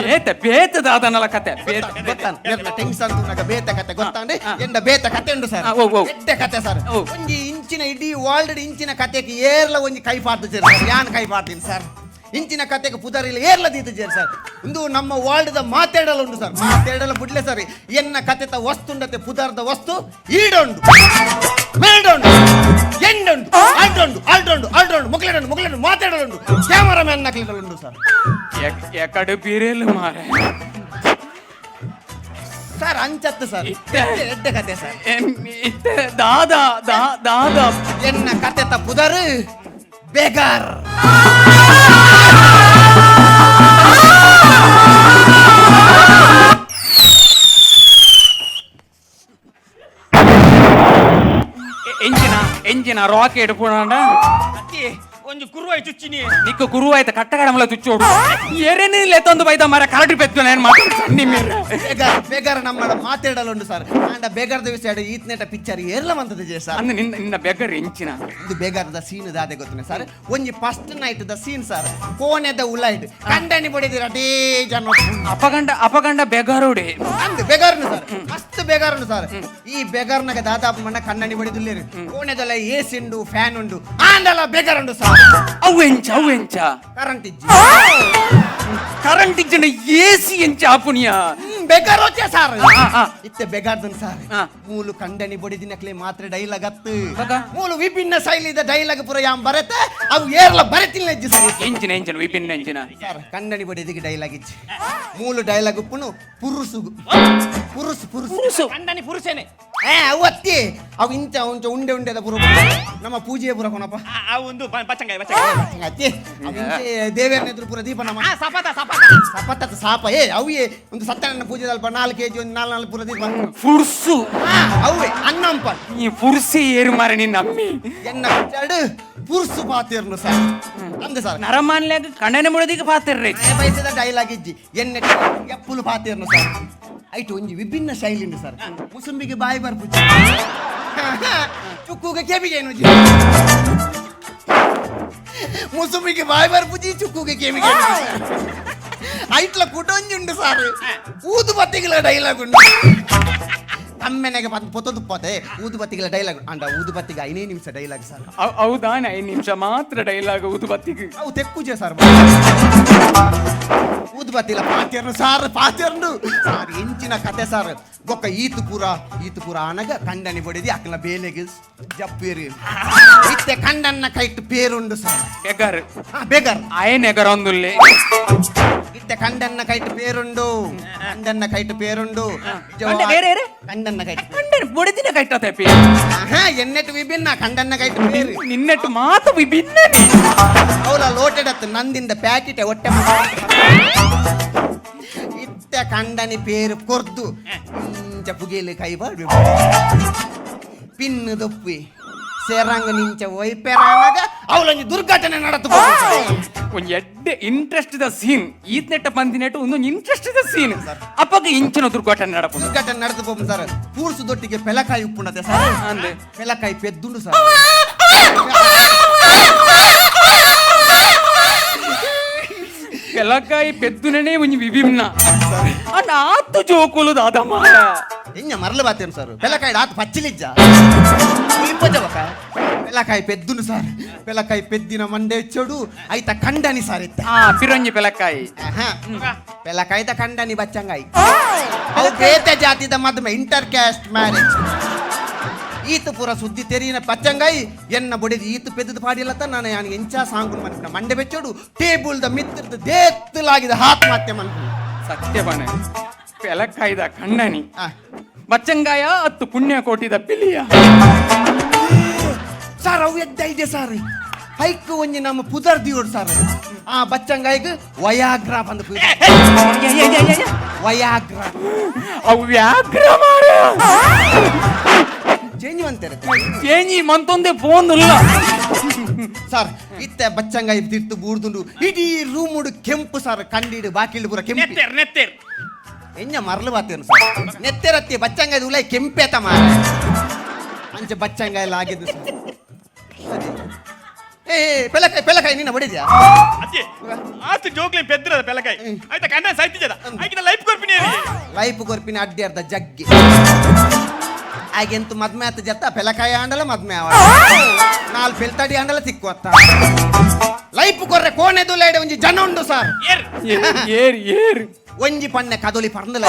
Speaker 2: ಬೇತ ಬೇತ ದಾದನಲ ಕತೆ ಬೇತ.
Speaker 5: ಗೊತ್ತಾನ ಟೆನ್ಷನ್ ತೂನಗ ಬೇತ ಕತೆ ಗೊತ್ತಾಂಡೆ ಎಂಡ ಬೇತ ಕತೆ ಉಂಡು ಸರ್.
Speaker 2: ಓ, ಓ.
Speaker 5: ಎಡ್ಡೆ ಕತೆ ಸರ್.
Speaker 2: ಓ.
Speaker 5: ಒಂಜಿ ಇಂಚಿನ ಇಡೀ ವರ್ಲ್ಡ್ ಇಂಚಿನ ಕತೆಗೆ ಏರ್ಲ ಒಂಜಿ ಕೈ ಪಾಡ್ದು ಸರ್. ಯಾನ್ ಕೈ ಪಾಡ್ತೀನಿ ಸರ್? ಇಂಚಿನ ಕತೆಗೆ ಪುದರಿಲ್ಲ ಏರ್ಲ ದೀತು ಸೇರಿ ಸರ್. ಇಂದು ನಮ್ಮ ವರ್ಲ್ಡ್ the ಮಾತೇಡಲ ಉಂಡು ಸರ್. ಮಾತೇಡಲ ಬುಡ್ಲೆ ಸರ್. ಎನ್ನ ಕತೆತ ವಸ್ತುಂಡತೆ ಪುದರ್ದ ವಸ್ತು ಈಡೊಂಡು ಮೇಡೊಂಡು ಎಂಡುಂಡು ಆಲ್ಟೊಂಡು ಆಲ್ಟೊಂಡು ಆಲ್ಟೊಂಡು ಮುಕ್ಲೆಡೊಂಡು ಮುಕ್ಲೆಡೊಂಡು ಮಾತಾಡಲುಂಡು ಕ್ಯಾಮರಾಮ್ಯಾನ್ ನಕ್ಲೆಡಲುಂಡು ಸರ್.
Speaker 2: ಎಕಡು ಬಿರೇಲು ಮಾರ.
Speaker 5: ಸರ್ ಅಂಚತ್ತು ಸರ್.
Speaker 2: ಇತ್ತೆ.
Speaker 5: ಎಡ್ಡೆ ಕತೆ ಸರ್.
Speaker 2: ಇತ್ತೆ ದಾದಾ ದಾದಾ
Speaker 5: ಎನ್ನ ಕತೆತ ಪುದರು ಬೇಗಾರ್.
Speaker 2: ಎಂಜಿನ ಎಂಜಿನ ರಾಕೆಟ್ ಪುಣಾಂಡ.
Speaker 3: ಒಂಜಿ ಕುರುವಾಯಿ ಚುಚ್ಚಿನಿ.
Speaker 2: ನಿಕ್ಕ ಕುರುವಾಯ್ತ ಕಟ್ಟಗಡಮಲ ಚುಚ್ಚೋಡು ಎರೆನಿ ಲೆತ್ತೊಂದು ಬೈದ ಮರ ಕರಡಿ ಪೆತ್ತು ನಾನು ಮಾತಾಡ ಸಣ್ಣಿ ಮೇರೆ.
Speaker 5: ಬೇಗಾರ್ ಬೇಗಾರ ನಮ್ಮ ಮಾತಾಡಲುಂಡು ಸರ್. ಆಂಡ ಬೇಗಾರ್ದ ವಿಷಯ ಈತ್ನೇಟ ಪಿಕ್ಚರ್ ಏರ್ಲ ಮಂತದ ಸರ್.
Speaker 2: ಅಂದ್ ನಿನ್ನ ನಿನ್ನ ಬೆಗರ್ ಎಂಚಿನ.
Speaker 5: ಇದು ಬೇಗಾರದ ಸೀನ್ ದಾದೆ ಗೊತ್ತನೆ ಸರ್? ಒಂಜಿ first night the scene sir. ಕೋಣೆದ ಉಲೈಟ್ ಕಂಡನಿ ಬಡಿದಿರ ಡೇ ಜನ.
Speaker 2: ಅಪಗಂಡ ಅಪಗಂಡ ಬೆಗರುಡೆ.
Speaker 5: ಅಂದ್ ಬೇಗಾರನು ಸರ್, ಮಸ್ತ್ ಬೇಗಾರನು ಸರ್. ಈ ಬೇಗಾರನಾಗ ದಾದಾಪ ಮಣ್ಣ ಕಣ್ಣನಿ ಬಡಿದುಲ್ಲೇರು ಕೋಣೆದಲ್ಲ ಎ ಸಿ ಉಂಡು ಫ್ಯಾನ್ ಉಂಡು ಆಂಡಲ ಬೇಗಾರುಂಡು ಸರ್.
Speaker 2: ಅವು ಎಂಚ ಅವು ಎಂಚ?
Speaker 5: ಕರೆಂಟ್ ಇಜ್ಜಿ.
Speaker 2: ಕರೆಂಟ್ ಇಜ್ಜನ ಎ ಸಿ ಎಂಚ ಆಪುನಿಯ?
Speaker 5: ಬೇಗಾರ್ ಹೋಚೆ ಸರ್.
Speaker 2: ಆ, ಆ.
Speaker 5: ಇತ್ತೆ ಬೇಗಾರ್ದನ್ ಸರ್. ಮೂಲು ಕಂಡನಿ ಬಡಿದಿನಕ್ಲೆ ಮಾತ್ರ ಡೈಲಾಗ್ ಅತ್ತು.
Speaker 2: ಬಗ?
Speaker 5: ಮೂಲು ವಿಭಿನ್ನ ಶೈಲಿದ ಡೈಲಾಗ್ ಪುರ ಯಾಂ ಬರತೆ ಅವು ಏರ್ಲ ಬರತಿಲ್ಲ ಇಜ್ಜಿ ಸರ್.
Speaker 2: ಎಂಚಿನ ಎಂಚಿನ ವಿಭಿನ್ನ ಎಂಚಿನ?
Speaker 5: ಸರ್ ಕಂಡನಿ ಬಡಿದಿಗೆ ಡೈಲಾಗ್ ಇಜ್ಜಿ. ಮೂಲು ಡೈಲಾಗ್ ಉಪ್ಪುನು ಪುರುಸುಗು ಪುರುಸು ಪುರುಸು
Speaker 2: ಪುರುಸು.
Speaker 3: ಕಂಡನಿ ಪುರುಷನೇ.
Speaker 5: ಏ ಅವು ಅತ್ತಿ ಅವು ಇಂಚ ಉಂಚ ಉಂಡೆ ಉಂಡೆದ ಪುರ ನಮ್ಮ ಪೂಜೆಯ ಪುರ ಕೊನಪ್ಪ.
Speaker 3: ಆ ಒಂದು ಬಚ್ಚಂಗಾಯಿ ಬಚ್ಚಂಗಾಯಿ.
Speaker 5: ಅತ್ತಿ ಅವು ಇಂಚೆ ದೇವೇರ್ನ ಎದುರು ಪುರ ದೀಪ ನಮ್ಮ
Speaker 3: ಸಪತ ಸಪತ.
Speaker 5: ಸಪತ್ತ ಸಾಪ ಏ ಅವು ಏ ಒಂದು ಸತ್ಯನಾರಾಯಣ ಪೂಜೆ ಅಲ್ಪ 4 ಕೆಜಿ ಒಂದು 4 4 ಪುರ ದೀಪ.
Speaker 2: ಪುರ್ಸು.
Speaker 5: ಅವೇ ಅನ್ನಂಪ.
Speaker 2: ಈ ಪುರ್ಸಿ ಏರು ಮಾರ ನಿನ್ನ ಅಮ್ಮಿ.
Speaker 5: ಎನ್ನ ಪಿಕ್ಚರ್ಡ್ ಪುರುಸು ಪಾತಿರ್ನು ಸರ್ ಅಂದೆ ಸರ್.
Speaker 2: ನರಮಾನ್ಲ್ಯಾಗ ಕಣ್ಣನೆ ಮುಳದಿಗೆ ಪಾತಿರ್ರಿ.
Speaker 5: ಬಯಸಿದ ಡೈಲಾಗ್ ಇಜ್ಜಿ ಎನ್ನೆ ಎಪ್ಪುಲು ಪಾತಿರ್ನು ಸರ್. ಐಟು ಒಂಜಿ ವಿಭಿನ್ನ ಶೈಲಿ ಉಂಡು ಸರ್. ಮುಸುಂಬಿಗೆ ಬಾಯಿ ಬರ್ಪುಜಿ ಚುಕ್ಕುಗೆ ಕೆಬಿಗೆ ಏನು ಮುಸುಂಬಿಗೆ ಬಾಯಿ ಬರ್ಪುಜಿ ಚುಕ್ಕುಗೆ ಕೆಬಿಗೆ ಐಟ್ಲ ಕುಟೊಂಜಿ ಉಂಡು ಸರ್. ಊದು ಬತ್ತಿಗಳ ಡೈಲಾಗ್ ಉಂಡು. ತಮ್ಮೆನೆಗೆ ಬಂದು ಪೊತ್ತದು ಪೋತೆ ಊದು ಬತ್ತಿಗಳ ಡೈಲಾಗ್ ಅಂಡ ಊದು ಬತ್ತಿಗೆ 5 ನಿಮಿಷ ಡೈಲಾಗ್ ಸರ್.
Speaker 2: ಹೌದಾನೆ 5 ನಿಮಿಷ ಮಾತ್ರ ಡೈಲಾಗ್ ಊದು ಬತ್ತಿಗೆ.
Speaker 5: ಅವು ತೆಕ್ಕುಜೆ ಸರ್. ಊದು ಬತ್ತಿಲ್ಲ ಪಾತಿಯರ್ನು ಸಾರ್ ಪಾತಿಯರ್ನು ಸಾರ್ ಎಂಚಿನ ಕತೆ ಸರ್. ಬೊಕ್ಕ ಈತು ಪೂರ ಈತು ಪೂರ ಆನಗ ಕಂಡನಿ ಬಡಿದಿ ಅಕ್ಕನ ಬೇಲೆಗೆ ಜಪ್ಪೇರು ಇತ್ತೆ ಕಂಡನ್ನ ಕೈಟ್ ಪೇರುಂಡು ಸರ್.
Speaker 2: ಬೆಗರ್.
Speaker 5: ಬೇಗರ್.
Speaker 2: ಆಯನ್ ಎಗರೊಂದುಲ್ಲೆ.
Speaker 5: ಇತ್ತೆ ಕಂಡನ್ನ ಕೈಟ್ ಪೇರುಂಡು ಕಂಡನ್ನ ಕೈಟ್ ಪೇರುಂಡು.
Speaker 2: ಕಂಡ ಬೇರೆ ಏರೆ?
Speaker 5: ಕಂಡನ್ನ ಕೈಟ್.
Speaker 2: ಕಂಡನಿ ಬಡಿದಿನ ಕೈಟ ಪೇ.
Speaker 5: ಎನ್ನೆಟ್ಟು ವಿಭಿನ್ನ ಕಂಡನ್ನ ಕೈಟ್ ಪೇರು.
Speaker 2: ನಿನ್ನೆಟ್ಟು ಮಾತು ವಿಭಿನ್ನ.
Speaker 5: ಅವಳ ಲೋಟೆಡತ್ತು ನಂದಿಂದ ಪ್ಯಾಕೆಟ್ ಹೊಟ್ಟೆ ಇತ್ತ ಕಂಡನಿ ಪೇರು ಕೊರ್ದು ಇಂಚ ಪುಗೇಲಿ ಕೈ ಬಾಡು ಪಿನ್ನು ದೊಪ್ಪಿ ಸೇರಂಗ ನಿಂಚ ಒಯ್ಪೆರಾನಗ ಅವಳೊಂಜಿ ದುರ್ಘಟನೆ ನಡತು.
Speaker 2: ಒಂಜಿ ಎಡ್ಡೆ interest the scene ಈತ್ನೆಟ್ಟ ಪಂದಿನೆಟ್ಟು ಒಂದೊಂದು interest the scene ಅಪ್ಪಗ ಇಂಚಿನ ದುರ್ಘಟನೆ ನಡಪುಂಡು.
Speaker 5: ದುರ್ಘಟನೆ ನಡೆದು ಹೋಗ್ಬೋದು ಸರ್. ಪೂರ್ಸು ದೊಟ್ಟಿಗೆ ಪೆಲಕಾಯಿ ಉಪ್ಪುಂಡತೆ ಸರ್.
Speaker 2: ಅಂದೆ.
Speaker 5: ಪೆಲಕಾಯಿ ಪೆದ್ದುಂಡು ಸರ್.
Speaker 2: ಪೆಲಕಾಯಿ ಪೆದ್ದುನೇ ಒಂಜಿ ವಿಭಿನ್ನ ಅಣ್ಣ ಆತು ಜೋಕುಲು ದಾದಮ್ಮ.
Speaker 5: ಎಂಜ ಮರಲು ಬಾತೇನು ಸರ್, ಪೆಲಕಾಯಿ ಆತು ಪಚ್ಚಿಲಿಜ್ಜ ಪುಲಿಪಜ ಬಕ. ಪೆಲಕಾಯಿ ಪೆದ್ದುನು ಸರ್, ಪೆಲಕಾಯಿ ಪೆದ್ದಿನ ಮಂಡೆ ಚೆಡು ಐತ ಕಂಡನಿ ಸರ್ ಇತ್ತ.
Speaker 2: ಆ ಪಿರೊಂಜಿ ಪೆಲಕಾಯಿ.
Speaker 5: ಪೆಲಕಾಯ್ದ ಕಂಡನಿ ಬಚ್ಚಂಗಾಯಿ, ಅವು ಬೇತೆ ಜಾತಿದ ಮದುವೆ, ಇಂಟರ್ ಕ್ಯಾಸ್ಟ್ ಮ್ಯಾರೇಜ್. ಈತ ಪೂರ ಸುದ್ದಿ ತೆರಿನ ಪಚ್ಚಂಗಾಯಿ ಎನ್ನ ಬೊಡೆದು ಈತ ಪೆದ್ದದ ಪಾಡಿಲ್ಲತ್ತ ನಾನು ಯಾನ್ ಎಂಚ ಸಾಂಗುನ್ ಮನ್ಪಿನ ಮಂಡೆ ಬೆಚ್ಚೋಡು ಟೇಬುಲ್ದ ಮಿತ್ರದ ದೇತ್ತಲಾಗಿದೆ ಆತ್ಮಹತ್ಯೆ ಮನ್ಪಿನ.
Speaker 2: ಸತ್ಯ ಬಣ ಪೆಲಕಾಯ್ದ ಕಣ್ಣನಿ ಬಚ್ಚಂಗಾಯ ಅತ್ತು ಪುಣ್ಯಕೋಟಿದ ಪಿಲಿಯ.
Speaker 5: ಸರ್, ಅವು ಎದ್ದ ಇದೆ ಸರ್, ಹೈಕ್ ಒಂಜಿ ನಮ್ಮ ಪುದರ್ ದಿಯೋಡು ಸರ್. ಆ ಬಚ್ಚಂಗಾಯಿಗ್ ವಯಾಗ್ರ ಬಂದು, ವಯಾಗ್ರ.
Speaker 2: ಅವು ವ್ಯಾಘ್ರ ಮಾರ.
Speaker 5: ಚೇಂಜ್ ಅಂತಾರೆ.
Speaker 2: ಚೇಂಜಿ ಮಂತೊಂದೇ ಫೋನ್ ಇಲ್ಲ.
Speaker 5: ಸರ್, ಇತ್ತೆ ಬಚ್ಚಂಗಾಯಿ ತಿರ್ತು ಬೂರ್ದುಂಡು, ಇಡೀ ರೂಮುಡು ಕೆಂಪು ಸರ್, ಕಂಡಿಡು ಬಾಕಿಲ್ಡು ಪೂರ ಕೆಂಪು.
Speaker 3: ನೆತ್ತೆರ್ ನೆತ್ತೆರ್.
Speaker 5: ಎಂಜ ಮರಲು ಬಾತೇನು ಸರ್, ನೆತ್ತೆರತ್ತಿ ಬಚ್ಚಂಗಾಯಿ ಉಲೈ ಕೆಂಪೇತ ಮಾರ. ಅಂಚೆ ಬಚ್ಚಂಗಾಯಿ ಎಲ್ಲ ಆಗಿದ್ದು ಸರ್. ಅದೇ. ಏ ಏ, ಪೆಲಕಾಯಿ ಪೆಲಕಾಯಿ ನಿನ್ನ ಬಡಿದ್ಯಾ?
Speaker 3: ಅಜ್ಜಿ, ಆತು ಜೋಕ್ಲಿ ಪೆದ್ರದ ಪೆಲಕಾಯಿ ಆಯ್ತಾ ಕಂಡ ಸೈತಿಜದ ಆಯ್ಕಿನ ಲೈಫ್ ಕೊರ್ಪಿನಿ.
Speaker 5: ಲೈಫ್ ಕೊರ್ಪಿನ ಅಡ್ಡಿ ಅರ್ಧ ಜಗ್ಗಿ ಆಗೆಂತು ಮದ್ಮೆ ಆತ ಜತ್ತ ಪೆಲಕಾಯಿ ಆಂಡಲ ಮದ್ಮೆ ಆವ ನಾಲ್ ಪೆಲ್ತಡಿ ಆಂಡಲ ತಿಕ್ಕುವತ್ತ. ಲೈಫ್ ಕೊರ್ರೆ ಕೋಣೆದು ಲೈಡೆ ಒಂಜಿ ಜನ ಉಂಡು ಸರ್.
Speaker 3: ಏರ್?
Speaker 2: ಏರ್ ಏರ್?
Speaker 5: ಒಂಜಿ ಪಣ್ಣೆ ಕದೊಲಿ ಪರ್ಂದಲ,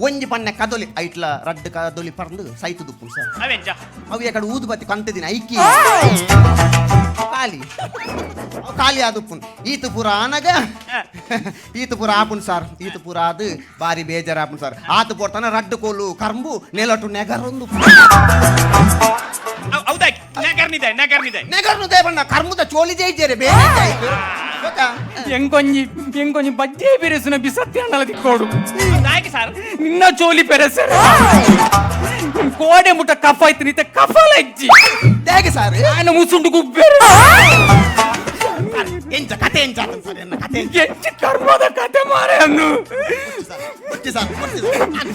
Speaker 5: ಒಂಜಿ ಪಣ್ಣೆ ಕದೊಲಿ ಐಟ್ಲ ರಡ್ಡ್ ಕದೊಲಿ ಪರ್ಂದು ಸೈತು ದುಪ್ಪು ಸರ್.
Speaker 3: ಅವೆಂಚ?
Speaker 5: ಅವು ಎಕಡೆ ಊದುಬತ್ತಿ ಕಂತದಿನ ಐಕಿ ಖಾಲಿ, ಅವು ಖಾಲಿ ಆದುಪ್ಪುನ್. ಈತ ಪೂರ ಆನಗ ಈತ ಪೂರ ಆಪುನ್ ಸರ್. ಈತ ಪೂರ ಅದು ಬಾರಿ ಬೇಜಾರಾಪುನ್ ಸರ್. ಆತು ಪೋಡ್ತಾನ ರಡ್ಡು ಕೋಲು ಕರ್ಂಬು ನೆಲಟು ನೆಗರೊಂದು.
Speaker 3: ಹೌದಾ? ನೆಗರ್ನಿದೆ ನೆಗರ್ನಿದೆ.
Speaker 5: ನೆಗರ್ನು ದೇವಣ್ಣ ಕರ್ಮುದ ಚೋಲಿ ಜೈಜೇರೆ ಬೇರೆ ಆಯ್ತು ಗೊತ್ತಾ?
Speaker 2: ಎಂಕೊಂಜಿ ಎಂಕೊಂಜಿ ಬಜ್ಜೆ ಬೆರೆಸುನ ಬಿಸತ್ತಿ ಅಂಡಲ ತಿಕ್ಕೋಡು.
Speaker 3: ಆಯ್ಕೆ ಸರ್.
Speaker 2: ನಿನ್ನ ಚೋಲಿ ಪೆರೆಸರ ಕೋಡೆ ಮುಟ್ಟ ಕಫ ಆಯ್ತು, ನಿತ ಕಫಲ ಇಜ್ಜಿ.
Speaker 5: ಹೇಗೆ ಸರ್?
Speaker 2: ఆయన ಮುಸುಂಡು ಗುಬ್ಬೇರು.
Speaker 5: ಎಂಚ ಕತೆ ಎಂಚ ಆತನ್ ಸರ್, ಎನ್ನ ಕತೆ ಎಂಚ?
Speaker 2: ಎಂಚಿ ಕರ್ಮದ ಕತೆ ಮಾರೆ ಅನ್ನು.
Speaker 5: ಕೊಡ್ತಿ ಸರ್, ಕೊಡ್ತಿ ಸರ್.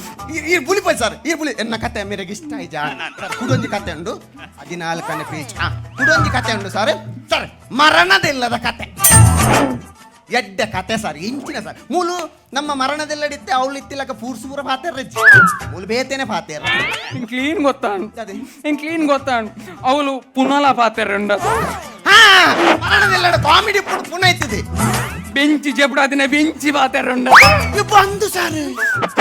Speaker 5: ಈ ಬುಲಿ ಪೋಯ್ ಸರ್, ಈ ಬುಲಿ ಎನ್ನ ಕತೆ ಮೇರೆಗೆ ಇಷ್ಟ ಆಯ್ತಾ ಸರ್? ಕುಡೊಂಜಿ ಕತೆ ಉಂಡು, 14ನೇ ಪೇಜ್. ಆ ಕುಡೊಂಜಿ ಕತೆ ಉಂಡು ಸರ್. ಸರ್, ಮರಣದಿಲ್ಲದ ಕತೆ, ಎಡ್ಡೆ ಕತೆ ಸರ್. ಇಂಚಿನ ಸರ್ ಮೂಲು ನಮ್ಮ ಮರಣದೆಲ್ಲಡಿತ್ತೆ ಅವಳು ಇತ್ತಿಲಕ ಪೂರ್ಸು ಪೂರ ಪಾತೆರ್ ಮೂಲು ಬೇತೇನೆ ಪಾತೆರ್.
Speaker 2: Ink clean ಗೊತ್ತಾಣ್.
Speaker 5: ಅದೇ.
Speaker 2: ಇಂಕ್ ಕ್ಲೀನ್ ಗೊತ್ತಾಣ್, ಅವಳು ಪುನಲ ಪಾತೆರಂಡ.
Speaker 5: ಹಾ, ಮರಣದೆಲ್ಲಡ ಕಾಮಿಡಿ ಪುನಃ ಇತ್ತಿದೆ.
Speaker 2: ಬೆಂಚಿ ಜೆಬ್ಡಾದಿನ ಬೆಂಚಿ ಪಾತೆರಂಡ.
Speaker 5: ಬಂದು ಸರ್,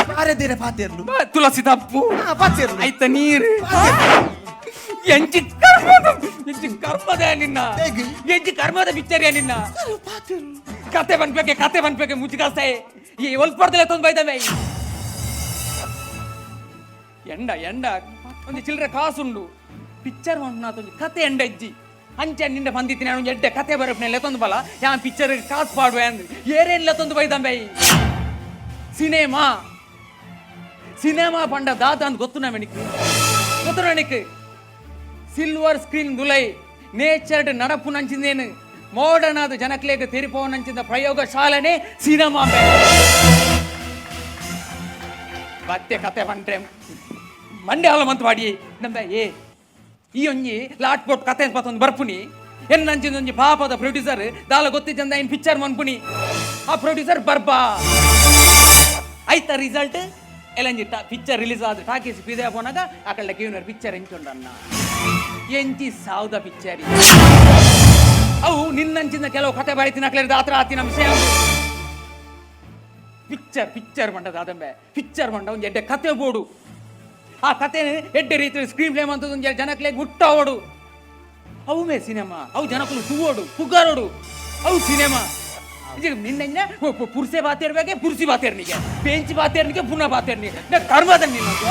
Speaker 5: ಪಾರೆದಿರೆ ಪಾತೆರ್ಲು.
Speaker 2: ತುಳಸಿ ತಪ್ಪು.
Speaker 5: ಹಾ, ಪಾತೆರ್ಲು.
Speaker 2: ಐತ ನೀರು. ಎಂಚಿ ಕರ್ಮದ, ಎಂಚಿ ಕರ್ಮದ ನಿನ್ನ.
Speaker 5: ಹೇಗೆ?
Speaker 2: ಎಂಚಿ ಕರ್ಮದ ಪಿಕ್ಚರ್ ನಿನ್ನ ಕತೆ ಬನ್ಬೇಕೆ, ಕತೆ ಬನ್ಬೇಕೆ ಮುಚ್ಚಿಕಾಸ್ತಾಯಿ. ಈ ಒಲ್ಪಡ್ದಲೆ ತೊಂದು ಬೈದಮೆ. ಎಂಡ ಎಂಡ ಒಂದು ಚಿಲ್ಲರೆ ಕಾಸುಂಡು ಪಿಕ್ಚರ್ ಒಂಜಿ ಕತೆ ಎಂಡ ಇಜ್ಜಿ. ಅಂಚೆ ನಿಂಡ ಬಂದಿತ್ತೀನಿ ಒಂಜಿ ಎಡ್ಡೆ ಕತೆ ಬರಪ್ನೆ ಲೆತ್ತೊಂದು ಬಲ, ಯಾ ಪಿಕ್ಚರ್ ಕಾಸು ಪಾಡುವೆ ಅಂದ್ ಏರೇನ್ ಲೆತ್ತೊಂದು ಬೈದಂಬೈ. ಸಿನೇಮಾ ಸಿನೇಮಾ ಪಂಡ ದಾದ ಅಂದ್ ಗೊತ್ತು ನಮನಿಕ್, ಗೊತ್ತು ನನಗೆ. ಸಿಲ್ವರ್ ಸ್ಕ್ರೀನ್ ದುಲೈ ನೇಚರ್ಡ್ ನಡಪು ನಂಚಿಂದೇನು ಮಾಡರ್ನ್ ಆದ ಜನಕ್ಲೇಗ ತೆರಿಪೋನಂಚಿಂದ ಪ್ರಯೋಗಶಾಲೆನೇ ಸಿನಿಮಾ. ಬತ್ತೆ ಕತೆ ಬಂಟ್ರೆ ಮಂಡೆ ಹಾಲ ಮಂತ್ ವಾಡಿ ನಂಬ. ಏ ಈ ಒಂಜಿ ಲಾಟ್ ಪೋಟ್ ಕತೆ ಪತ್ತೊಂದು ಬರ್ಪುನಿ ಎನ್ನಂಚಿಂದ ಒಂಜಿ ಪಾಪದ ಪ್ರೊಡ್ಯೂಸರ್ ದಾಲ ಗೊತ್ತಿಜ್ಜಂದ ಇನ್ ಪಿಕ್ಚರ್ ಮನ್ಪುನಿ. ಆ ಪ್ರೊಡ್ಯೂಸರ್ ಬರ್ಬಾ ಐತ ರಿಸಲ್ಟ್ ಎಲ್ಲಂಜಿ ಪಿಕ್ಚರ್ ರಿಲೀಸ್ ಆದ ಟಾಕೀಸ್ ಪಿದೆ ಪೋನಾಗ ಅಕಳ್ಳ ಕೇವನರ್ ಪಿಕ್ಚರ್ ಎಂಚುಂಡನ್ನ ಎಂಚಿ ಸಾವ್ದ ಪಿಕ್ಚರ್. ಅವು ನಿನ್ನಂಚಿಂದ ಕೆಲವು ಕತೆ ಬರೀತಿನ ಅಕ್ಲೇರ್ ಆತ್ರ ಆತಿನ ವಿಷಯ. ಪಿಕ್ಚರ್ ಪಿಕ್ಚರ್ ಮಂಡದ ಆದಂಬೆ ಪಿಕ್ಚರ್ ಮಂಡ ಒಂದು ಎಡ್ಡೆ ಕತೆ ಬೋಡು, ಆ ಕತೆ ಎಡ್ಡೆ ರೀತಿಯಲ್ಲಿ ಸ್ಕ್ರೀನ್ ಪ್ಲೇ ಮಂತದ ಒಂದು ಜನಕ್ಲೆ ಗುಟ್ಟಾವಡು. ಅವು ಮೇ ಸಿನಿಮಾ. ಅವು ಜನಕುಲು ತೂವೋಡು, ಪುಗಾರೋಡು, ಅವು ಸಿನಿಮಾ. ನಿನ್ನ ಪುರ್ಸೆ ಬಾತೇರ್ಬೇಕೆ, ಪುರ್ಸಿ ಬಾತೇರ್ನಿಗೆ, ಬೆಂಚ್ ಬಾತೇರ್ನಿಗೆ, ಪುನಃ ಬಾತೇರ್ನಿಗೆ ಕರ್ಮದ ನಿನ್ನದು.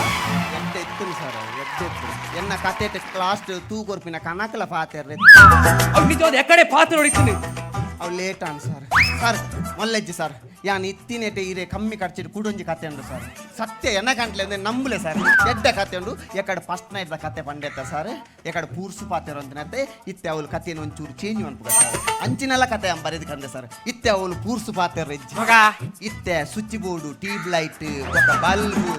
Speaker 5: ಎಡ್ಡೆ ಇತ್ತು ಸರ್, ಎಡ್ಡೆ ಇತ್ತು ಎನ್ನ ಕತೆ. ಲಾಸ್ಟ್ ತೂ ಕೊರ್ಪಿನ ಕನಕಲ ಪಾತೆರ್.
Speaker 2: ಅವು ನಿಜವಾದ ಎಕಡೆ ಪಾತ್ರ ಹೊಡಿತೀನಿ.
Speaker 5: ಅವು ಲೇಟ್ ಆನ್ ಸರ್. ಸರ್, ಮೊಲ್ಲೆಜ್ಜಿ ಸರ್, ಯಾನ್ ಇತ್ತಿನೇಟೆ ಇರೆ ಕಮ್ಮಿ ಖರ್ಚಿಡ್ ಕುಡೊಂಜಿ ಕತೆ ಉಂಡು ಸರ್. ಸತ್ಯ ಎನ್ನ ಕಂಟ್ಲೆ ಅಂದ್ರೆ ನಂಬುಲೆ ಸರ್. ಎಡ್ಡ ಕತೆ ಉಂಡು. ಎಕಡೆ ಫಸ್ಟ್ ನೈಟ್ the ಕತೆ ಪಂಡೆತ್ತ ಸರ್. ಎಕಡೆ ಪೂರ್ಸು ಪಾತೆರ ಅಂತಿನತ್ತೆ. ಇತ್ತೆ ಅವಳು ಕತೆನ ಒಂಚೂರು ಚೇಂಜ್ ಮನ್ಪುಗ ಸರ್. ಅಂಚಿನೆಲ್ಲ ಕತೆ ಬರೆದು ಕಂದೆ ಸರ್. ಇತ್ತೆ ಅವಳು ಪೂರ್ಸು ಪಾತೆರ ಇಜ್ಜಿ.
Speaker 3: ಮಗ.
Speaker 5: ಇತ್ತೆ ಸ್ವಿಚ್ ಬೋರ್ಡು, ಟ್ಯೂಬ್ ಲೈಟ್, ಬೊಕ ಬಲ್ಬು,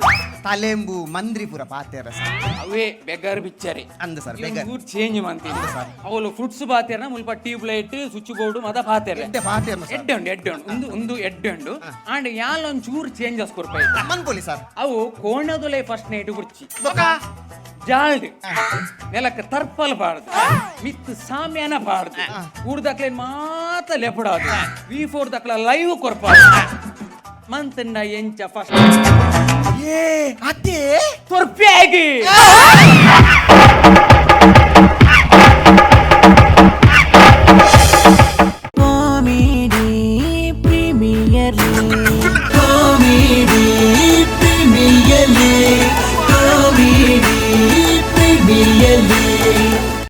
Speaker 5: ತಲೆಂಬು, ಮಂದ್ರಿ ಪೂರ ಪಾತೆರ ಸರ್.
Speaker 2: ಅವೇ ಬೆಗರ್ ಬಿಚ್ಚರಿ.
Speaker 5: ಅಂದ ಸರ್, ಬೆಗರ್.
Speaker 2: ಚೇಂಜ್ ಮಂತೀನಿ. ಅವಳು ಫ್ರೂಟ್ಸ್ ಪಾತೆರ್ನ ಮುಲ್ಪ ಟ್ಯೂಬ್ ಲೈಟ್, ಸ್ವಿಚ್ ಬೋರ್ಡ್ ಮದ ಪಾತೆರ.
Speaker 5: ಎಡ್ಡೆ ಪಾತೆರ್ನ ಸರ್.
Speaker 2: ಎಡ್ಡೆ ಉಂಡು, ಎಡ್ಡೆ ಉಂಡು. ಒಂದು ಒಂದು ಎಡ್ಡೆ ಉಂಡು. ಆಂಡ್ ಯಾಲ್ ಒಂದ್ ಚೂರು ಚೇಂಜಸ್ ಕೊರ್ಪ.
Speaker 5: ಮನ್ಪೊಲಿ ಸರ್.
Speaker 2: ಅವು ಕೋಣದುಲೈ ಫಸ್ಟ್ ನೈಟ್ ಕುರ್ಚಿ
Speaker 3: ಬೊಕ
Speaker 2: ಜಾಲ್ಡ್ ನೆಲಕ್ಕೆ ತರ್ಪಲ್ ಪಾಡ್ದು, ಮಿತ್ ಸಾಮ್ಯಾನ ಪಾಡ್ದು, ಊರ್ದಕ್ಲೆ ಮಾತ ಲೆಪಡಾದು, ವಿ ಫೋರ್ ದಕ್ಲ ಲೈವ್ ಕೊರ್ಪಾದು ಮಂತಂಡ ಎಂಚ ಫಸ್ಟ್?
Speaker 5: ಏ ಅತ್ತೆ.
Speaker 2: ತೊರ್ಪ್ಯಾಗಿ.